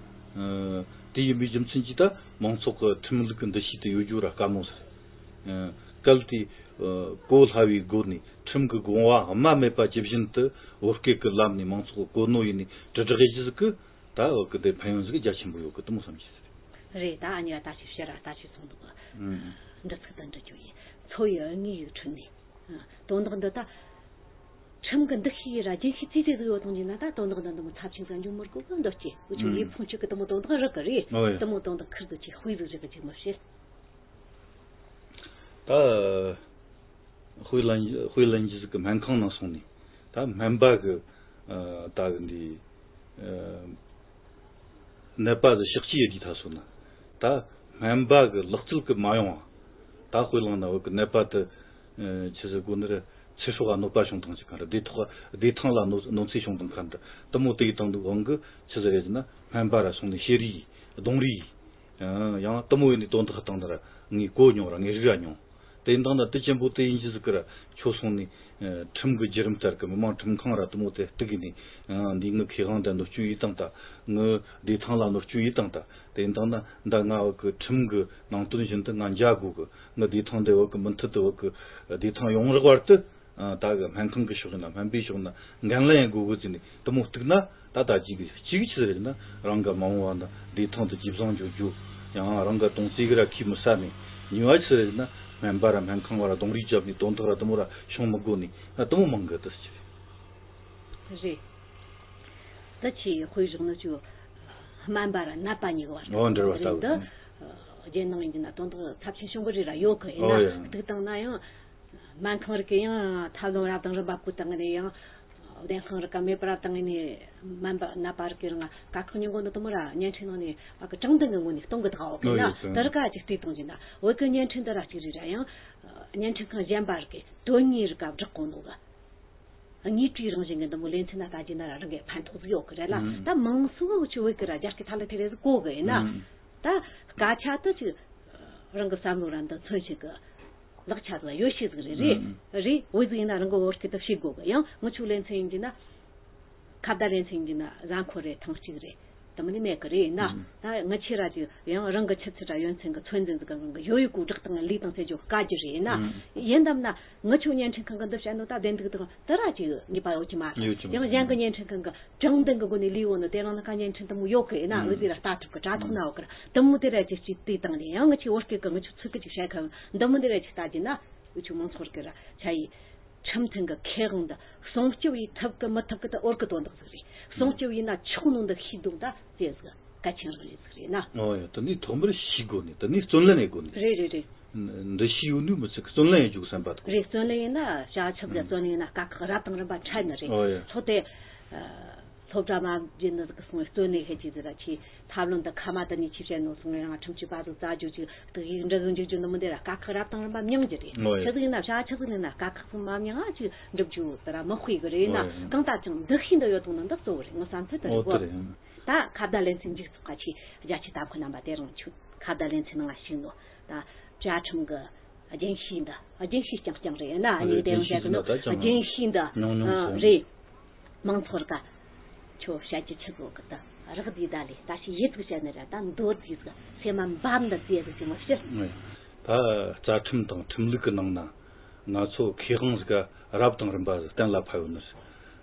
ཨ། དེ་ཡིན་པའི་རྒྱུ་མཚན་གྱིས་ད་མང་ཚོགས་ཀྱི་ཁྲིམས་ལུགས་ཀྱི་འདུ་ཤེས་དེ་ཡོད་རྒྱུ་ར་དཀའ་མོ་ཟིག། ཨ། གལ་ཏེ། ཨ། གོ་སླ་བའི་སྒོ་ནས་ཁྲིམས་ཀྱི་དགོངས་པ་རྨ་མེད་པ་ཇི་བཞིན་དུ་བོད་སྐད་ཀྱི་ལམ་ནས་མང་ཚོགས་ཀྱིས་གོ་ནོ་ཡེད་ནས་དྲིལ་བསྒྲགས་ཡེད་རྒྱུ་ཟིག་གིས། ད་བོད་ཀྱི་དེ་ཕན་ཡོན་ཟིག་རྒྱ་ཆེན་པོ་ཡོད་གི། དེ་མོ་བསམ་གྱི་ཟིག། རེད། ད་ཨ་ནི་ར་ད་ཅིག་བཤད་ར་ད་ཅིག་སོང་འདུག་གི། ཨང་། འདི་ཚིག་ཏུ་འདྲི་རྒྱུ་ཡིན། འཚོ་བའི་དངོས་ཡོད་ཁྲོད་ནས། ཨ། དོན་དག་འདི་ད་ཁྲིམས་ཀྱི་འདུ་ཤེས་ར་རྒྱུན་ཤེས་ཙི་ཙི་ཟིག་ཡོད་དང་ཡིན་ན། ད་དོན་དག་འདི་འདི་མོ་ཚབས་ཆེན་ཟིག་འགྱོ་མི་དགོས་གི། འདོད་ཀྱི་འུ་ཆོ། ཨང་། ལས་ཕུང་ཆོད་གི་དེ་མོ་དོན་དག་རག་གི་རེད། ཨོ་ཡ། དེ་མོ་དོན་དག་ཁུར་དུ་ཅིག་དཔེ་ཟིག་རེད་གི་ཅིག་མི་བཤད། ད་དཔེ་ལེན་དཔེ་ལེན་རྒྱུ་ཟིག་གི་སྨན་ཁང་ནང་སོང་ནས། ད་སྨན་པ་གི། ཨ། ད་གི་འདི། ཨ། ནད་པ་ཟིག་གཤག་བཅོས་ཡེད་དུས་ད་སོང་ན། ད་སྨན་པ་གི་ལག་རྩལ་གི་མ་ཡོང་བ། ད་དཔེ་བླངས་ན་བོད་གི་ནད་པ་དེ། ཨ། ཆི་ཟེར་དགོས་ནི་རེད། ཚེ་སྲོག་ག་གནོད་པ་བྱུང་བཏང་ཅིག་ག་འདྲ། བདེ་ཐོག་བདེ་ཐང་ལ་གནོད་གནོད་འཚེ་བྱུང་བཏང་ག་འདྲ། དེ་མོ་དེ་ཡི་དང་དུ་དབང་གི་ཆི་ཟིག་རེད་ཟེར་ན། སྨན་པ་ར་སོང་ནས་བཤད་རེས་ཡེད། རྡུང་རེས་ཡེད། ཨ། ཡང་དེ་མོ་ཡེད་ནས་དོན་དག་བཏང་ན་ར་ངས་གོ་མྱོང་ར་ངས་རིག་ར་མྱོང་། དེ་འདང་ན་དེ་ཅན་པོ་དེ་ཡིན་གྱི་ཟིག་གི་ར་ཁྱོད་སོང་ནས། ཁྲིམས་ཀྱི་བརྒྱུད་རིམ་ལྟར་གི་མི་མང་ཁྲིམས་ཁང་ར་དུ་མོ་དེ་གཏུག་གི་ནས། འདི་ངའི་ཁེ་དབང་དེ་གནོད་སྐྱོན་ཡིན་དང་ད། ངའི་བདེ་ཐང་ལ་གནོད་སྐྱོན་ཡིན་དང་ད། དེ་འདང་ན་ད་ང་བ་གི་ཁྲིམས་ཀྱི་ནང་དོན་བཞིན་དུ་ང་འཇལ་དགོས་གི། ངའི་བདེ་ཐང་དེ་བ་གི་མུ་མཐུད་དུ་བ་གི་བདེ་ཐང་ཡོང་རག་བར་དུ། ད་གི་སྨན་ཁང་གི་ཕྱོགས་ཡིན་ན་སྨན་པའི་ཕྱོགས་ན་འགན་ལེན་ཡང་དགོས་དགོས་ཟེར་ནས་དུ་མོ་གཏུག་ན། ད་ད་ཅིག་གི་གཅིག་ཆི་ཟེར་ན་རང་གི་མ་འོངས་པ་ན་བདེ་ཐང་དུ་ཇེ་བཟང་འགྱོ་རྒྱུ། ཡང་རང་གི་གདོང་རྩེ་གི་ར་ཁྱི་མི་ཟ་ནས། གཉིས་པ་ཆི་ཟེར་ན་སྨན་པ་ར་སྨན་ཁང་བ་ར་གདོང་རིས་བརྒྱབ་ནས་དོན་དག་ར་དུ་མོ་ར་བྱུང་མི་དགོས་ནས་དུ་མོ་མང་གི་དུ་ཟེར། རེད། ད་ཆི་དཔེ་བཞག་ན་ཆུ་སྨན་པ་ར་ནད་པ་གཉིས་ཀ་བར་ཨོ་འབྲེལ་བ་ལྟ་བུ་རེད་འདི། རྒྱལ་ནང་ཡིན་གྱི་ན་དོན་དག་ཚབས་ཆེ་ཤོས་གི་རེད་ར་ཡོད་གི་ཡིན་ཨོ་ཡ། ན་གཏུག་བཏང་ན་ཡང་། སྨན་ཁང་རིགས་ཀྱི་ཡང་ཐབས་ལམ་རབ་དང་རིམ་པ་བཀོད་བཏང་ནས་ཡང་། བདེན་དཔང་རིགས་ཀ་མེད་པར་བཏང་ནས་སྨན་པ་ནད་པ་རིགས་ཀྱི་རིང་དཀའ་ཁག་མྱོང་གོ་ནི་དུ་མོ་ར་བརྙན་འཕྲིན་ནང་ནས་ཨ་ཀི་དྲང་བདེན་གྱི་ངོ་ནས་གཏོང་གི་ད་འོ་ཀི་ན་ཨོ་ཡོད་དེ་རིགས་ཀ་ཅིག་བལྟས་བཏང་གི་ན་འོ་ཀི་བརྙན་འཕྲིན་འདི་ར་གཅིག་རེད་ར་ཡང་། བརྙན་འཕྲིན་ཁང་གཞན་པ་རིགས་ཀྱི་དོན་དངོས་རིགས་ཀ་བསྒྲགས་གོ་ནོ་གི། དངོས་བྲིས་རང་བཞིན་གྱི་འདི་མོ་ལེ་ཚན་ན་ལྟ་རྒྱུ་ན་ར་རང་གི་ཕན་ཐོགས་ཟིག་ཡོད་གི་རེད་ལ། ཨང་། ད་མང་སུ་འུ་ཆུ་བོད་གི་ར་རྒྱ་སྐད་ཐ་ལ་ཐེ་རེ་ཟིག་གོ་གི་ཡིན་ན། ཨང་། ད་སྐད་ཆ་དུ་ཅིག་རང་གི་བསམ་བློ་ར་འདི་མཚོན་བྱེད་གི་ལག་ཆ་ཟིག་ཡོད་ཤེས་ཟིག་རེད་རེད། ཨང་། རེད་འུ་ཟིག་ཡིན་ན་རང་གི་བོད་སྐད་དུ་བཤད་དགོ་གི་ཡང་འུ་ཆུ་ལེ་ཚན་ཡིན་གྱི་ན། ཁ་བརྡ་ལེ་ཚན་ཡིན་གྱི་ན་གཟའ་འཁོར་རེ་ཐེངས་གཅིག་རེད། དེ་མིན་ནི་མེད་གི་རེད་ན། ཨང་། ད་ངི་ཆེ་ར་ཅིག་ཡང་རང་གི་ཆུ་ཚོད་ར་ཡོན་ཚན་གི་ཚོད་འཛིན་ཟིག་གི་རང་གི་ཡོད་ཡོད་གོ་བསྒྲགས་དང་ལས་དང་ཚེ་ཇོ་དཀའ་རྒྱུ་རེད་ན། ཨང་། ཡིན་དམ་ན་ངི་ཆོ་བརྙན་འཕྲིན་ཁང་གི་འདི་བཤད་ནོ་ད་བདེན་འདུག་དང་དེ་ར་ཅིག་ངེས་པ་ཡོད་ཀྱི་མ་རེད། ཡོད་ཀྱི་མ་ཡང་གཞན་གི་བརྙན་འཕྲིན་ཁང་གི་དྲང་བདེན་གི་སྒོ་ནས་ལས་འོ་ནི་དེ་རང་ལ་ཁ་བརྙན་འཕྲིན་དུ་མོ་ཡོད་གི་ཡིན་ན་ཨང་། འུ་ཟིག་ར་ལྟ་ཐུབ་གི་དྲ་ཐོག་ན་འོ་གི་ར་དུ་མོ་དེ་ར་ཅིག་ཅིག་དེ་དང་ནི་ཡང་ངི་ཆེ་བོད་སྐད་གི་ངི་ཆོ་ཚིག་གི་ཅིག་བཤད་ཁ་འདི་མོ་དེ་ར་ཅིག་ལྟ་རྒྱུ་ན་འུ་ཆོ་མང་ཚོགས་གི་ར་ཆ་ཡི། ཁྲིམས་མཐུན་གྱི་ཁེ་དབང་འདི་སྲུང་སྐྱོབ་ཡེད་ཐུབ་གི་མི་ཐུབ་གི་དེ་འོར་གི་དོན་དག་ཟིག་རེད། སྲུང་སྐྱོབ་ཡེད་ན་ཆོག་ནོ་འདི་ཤེས་འདུག་ད་ཟེར་ཟིག་གལ་ཆེན་རང་རེད་ཟིག་རེད་ན། ཨོ་ཡ། དེ་ནས་ཐོག་མར་ཤེས་དགོས་ནི་དེ་ནས་བརྩོན་ལེན་ཡེད་དགོས་ནི། རེད་རེད་རེད། འདི་ཤེས་ཡོད་ནི་མི་ཚད་གི་བརྩོན་ལེན་ཡེད་རྒྱུ་གི་བསམ་པ་དགོས། རེད། བརྩོན་ལེན་ཡེད་ན་བྱ་ཆབ་ཟེར་བརྩོན་ལེན་ཡེད་ན་དཀའ་ཁག་རབ་དང་རིམ་པ་འཕྲད་ནི་རེད། ཨོ་ཡ། ཚོགས་དེ། སློབ་གྲྭ་མ་བརྒྱུད་ནི་ཟིག་གི་སོང་བའི་བརྩོན་ལེན་ཡེད་ཀྱི་ཟིག་ར་ཆེ། ཐབས་ལམ་དུ་ཁ་མ་དུ་ནས་ཆེ་བཤད་ནོ་སོང་ཡང་ཁྲིམས་གཅོད་པ་ཟིག་རྩ་རྒྱུ་ཅིག་དུ་ཡིག་འབྲི་གི་འཇུག་རྒྱུ་འདི་མི་འདི་ར་དཀའ་ཁག་རབ་དང་རིམ་པ་མྱངས་ཀྱི་རེད། ཨོ་ཡ། ཆི་ཟིག་ཡིན་ན་བྱ་ཆི་ཟིག་ཡིན་ན་དཀའ་ཁག་ཟིག་མ་མྱངས་ཨ་ཅིག་འགྲུབ་རྒྱུ་དེ་ར་མི་དཔེ་གི་རེད་ན། ཨོ་ཡ། གང་ལྟར་ཀྱང་འདུ་ཤེས་འདི་ཡོད་དང་ནི་འདི་གཙོ་བོ་རེད། ངི་བསམ་ཚུལ་དེ་རེད་གོ། ཨོ་དེ་རེད། ད་ཁ་བརྡ་ལེ་ཚན་མཇུག་ཚོགས་ཁ་ཆེ་རྒྱ་ཆེ་ལྟ་ཁོ་རྣམ་པ་དེ་རང་ཆུ་ཁ་བརྡ་ལེ་ཚན་ནང་ང་ཞིག་ནོ་ད་བཅའ་ཁྲིམས་གི་རྒྱུན་ཤེས་འདི་རྒྱུན་ཤེས་རྐྱང་རྐྱང་རེད་ན། ཨ་ནི་དེ་ཡང་བཤད་གི་འདུག་རྒྱུན་ཤེས་འདི་ཉུང་ཉུང་སོང་རེད། མང་ཚོགས་ག་ཁྱོད་བཤད་རྒྱུ་ཆི་ཟིག་གི་ད་རག་དེ་ད་ལས་ད་ཞིག་ཡིད་ཚུགས་བཤད་ནི་ར་ད་མདོར་དེ་ཟིག་སེམས་མ་འབབ་འདི་ཟེར་ཟིག་ཅི་མ་ཤེས། ད་རྩ་ཁྲིམས་དང་ཁྲིམས་ལུགས་ཀྱི་ནང་ན་ང་ཚོ་ཁེ་དབང་ཟིག་ག་རབ་དང་རིམ་པ་ཟིག་གཏན་ལ་ཕབ་ཡོད་ནི་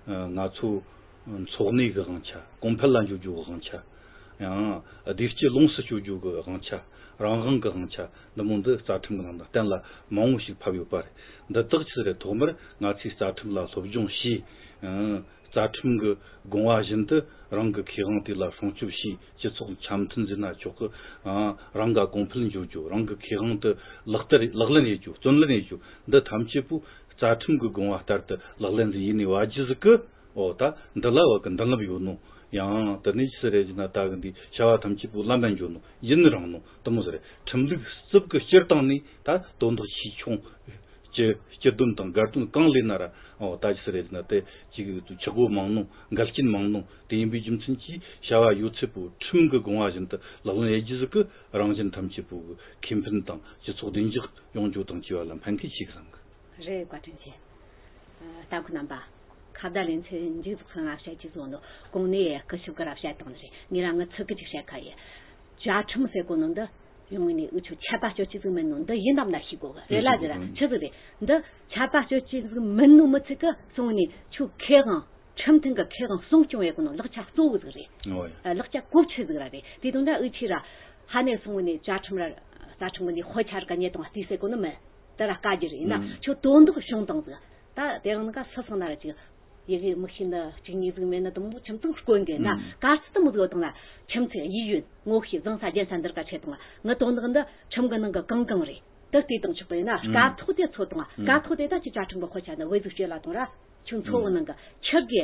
རེད། ང་ཚོ་འཚོ་གནས་ཀྱི་དབང་ཆ། གོང་འཕེལ་ལ་འཇུག་རྒྱུ་གི་དབང་ཆ། ཡང་བདེ་སྐྱིད་ལོངས་སུ་སྤྱོད་རྒྱུ་གི་དབང་ཆ། རང་དབང་གི་དབང་ཆ་འདི་མོ་འདི་རྩ་ཁྲིམས་ཀྱི་ནང་ན་གཏན་ལ་མང་བོ་ཞིག་ཕབ་ཡོད་པ་རེད། འདི་དག་ཆི་རེད། ཐོག་མར་ང་ཚོས་རྩ་ཁྲིམས་ལ་སློབ་སྦྱོང་བྱས། རྩ་ཁྲིམས་ཀྱི་དགོངས་པ་བཞིན་དུ་རང་གི་ཁེ་དབང་དེ་ལ་སྲུང་སྐྱོབ་བྱས། སྤྱི་ཚོགས་འཆམ་མཐུན་ཟེར་ན་ཆོག་གི། རང་ག་གོང་འཕེལ་འགྱོ་རྒྱུ། རང་གི་ཁེ་དབང་དེ་ལག་བསྟར་ལག་ལེན་ཡེད་རྒྱུ། བརྩོན་ལེན་ཡེད་རྒྱུ། འདི་ཐམས་ཅད་པོ་རྩ་ཁྲིམས་ཀྱི་དགོངས་པ་ལྟར་དུ་ལག་ལེན་ཟིག་ཡེད་ནས་བ་རྒྱུ་ཟིག་གི། ཨོ་ད་འདི་ལ་བ་གི་མདུན་ལམ་ཡོད་ནོ། ཡང་དེ་ནས་ཆི་རེད་ཟེར་ན་ད་གི་འདི་བྱ་བ་ཐམས་ཅད་པོ་ལམ་ལ་འགྱོ་ནོ་ཡུན་རིང་ནོ་དེ་མོ་ཟིག་རེད། ཁྲིམས་ལུགས་རྩིབ་གི་སྤྱིར་བཏང་ནས་ད་དོན་དག་ཆེ་ཆུང་སྤྱི་སྤྱི་དོན་དང་སྒེར་དོན་གང་ལས་ན་ར་ཨོ་ད་ཆི་རེད་ཟེར་ན་དེ་ཅིག་ཆག་སྒོ་མང་ནོ་འགལ་རྐྱེན་མང་ནོ། དེ་ཡིན་པའི་རྒྱུ་མཚན་གྱིས་བྱ་བ་ཡོད་ཚད་པོ་ཁྲིམས་ཀྱི་དགོངས་པ་བཞིན་དུ་ལག་ལེན་ཡེད་རྒྱུ་ཟིག་གི་རང་གཞན་ཐམས་ཅད་པོ་གི་ཁེ་ཕན་དང་སྤྱི་ཚོགས་བདེ་འཇགས་ཡོང་རྒྱུ་དང་བཅས་པ་ལ་ཕན་ཁེ་ཆེ་གི་བསམ་གི། རེད། བཀའ་དྲིན་ཆེ། ལྟ་མཁན་རྣམ་པ། ཁ་བརྡ་ལེ་ཚན་མཇུག་རྫོགས་ཁང་ང་བཤད་ཀྱི་བཟོ་འདུག་གོང་ནས་སྐུ་ཞབས་ཀྱི་ར་བཤད་བཏང་ནི་རེད། ངས་རང་ངི་ཚིག་གི་ཅིག་བཤད་ཁ་ཡིན། བཅའ་ཁྲིམས་ཟེར་གོ་ནོ་འདི་ཡོང་ངེ་ནས་འུ་ཆོ་ཆད་པ་གཅོད་ཀྱི་ཟིག་མིན་ནོ་འདི་ཡིན་ནམ་ན་ཤེས་དགོ་གི་རེད་ལ་ཟེར་ར་ཆི་ཟིག་རེད། འདི་ཆད་པ་གཅོད་ཀྱི་ཟིག་མིན་ནོ་མི་ཚིག་གི་སོང་ནས་ཆོ་ཁེ་དབང་ཁྲིམས་མཐུན་གི་ཁེ་དབང་སྲུང་སྐྱོང་ཡེད་གོ་ནོ་ལག་ཆ་གཙོ་བོ་ཟིག་རེད། ལག་ཆ་གོ་ཆོད་ཟིག་ར་རེད། དེ་དོན་འདྲ་འུ་ཆོ་ར་ཧ་ནས་སོང་ནས་བཅའ་ཁྲིམས་ར་རྩ་ཁྲིམས་གི་ནས་དཔེ་ཆ་ར་ག་ཉེ་དང་བལྟས་ཟེར་གོ་ནི་མིན། དེ་ར་དཀའ་རྒྱུ་རེད་ཡིན་ན་ཁྱོད་དོན་དག་བྱུང་དང་ཟིག་ད་དེ་རིང་ནི་ག་སུ་སོང་ན་ར་ཅིག་ཡི་གེ་མི་ཤེས་ནི་གཅིག་གཉིས་ཟིག་མེད་ནི་དུ་མོ་ཁྱིམ་ཚང་དཀོན་གི་ན། ག་སི་དུ་མོ་ཟིག་ཡོད་དང་ན་ཁྱིམ་ཚེས་ཡིད་ཡོད་ངོ་ཤེས་བཟང་ས་རྒྱན་ས་འདིར་ག་ཆེ་དང་ང་དོན་དག་འདི་ཁྲིམས་གི་ནང་གི་གང་གང་རེད། དུ་བལྟས་དང་ཆོག་པས་ན་དཀའ་ཐོག་དེ་ཚོ་དང་དཀའ་ཐོག་དེ་ད་ཅི་བཅའ་ཁྲིམས་གི་དཔེ་ཆ་ནི་བེ་ཟིག་བཤད་ལ་དང་ར་ཁྱོད་འཚོ་བ་ནང་གི་ཆི་གི་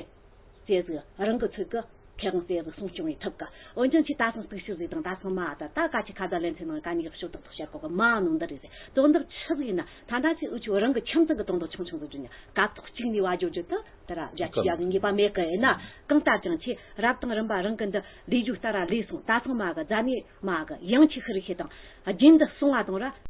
ཟེར་ཟིག་རང་གི་ཚིག་གི་ཁེ་དབང་ཟེར་ཟིག་སྲུང་སྐྱོང་ཡེད་ཐུབ་ག་འོན་ཀྱང་ཁྱེད་ད་སང་གཏུག་ཤུལ་ཟིག་དང་ད་སང་མ་ད་ད་ག་ཅི་ཁ་བརྡ་ལེ་ཚན་ནང་ག་ཉིག་ཤོད་ཏོག་ཏོག་བཤད་གོ་གི་མ་ནོ་འདི་རེད་ཟེར། དོན་དག་ཆི་ཟིག་ཡིན་ན་ད་ད་ཅི་འུ་ཆོ་རང་གི་ཁྱིམ་ཚང་གི་དོན་དག་ཆུང་ཆུང་ཟིག་བསྒྲུབ་ཉ་དཀའ་ཐོག་གཅིག་ནས་བ་འཇོག་རྒྱུ་དུ་དེ་ར་རྒྱ་ཆེ་རྒྱ་གི་ངེས་པ་མེད་གི་ཡིན་ན་གང་ལྟར་ཀྱང་ཁྱེད་རབ་དང་རིམ་པ་རང་གི་འདི་ལས་རྒྱུ་ལྟར་ར་ལས་སོང་ད་སང་མ་གི་རྫ་ནས་མ་གི་ཡང་ཁྱེད་ཤི་རི་ཁྱེད་དང་རྒྱུན་དུ་སོང་བ་དང་ར།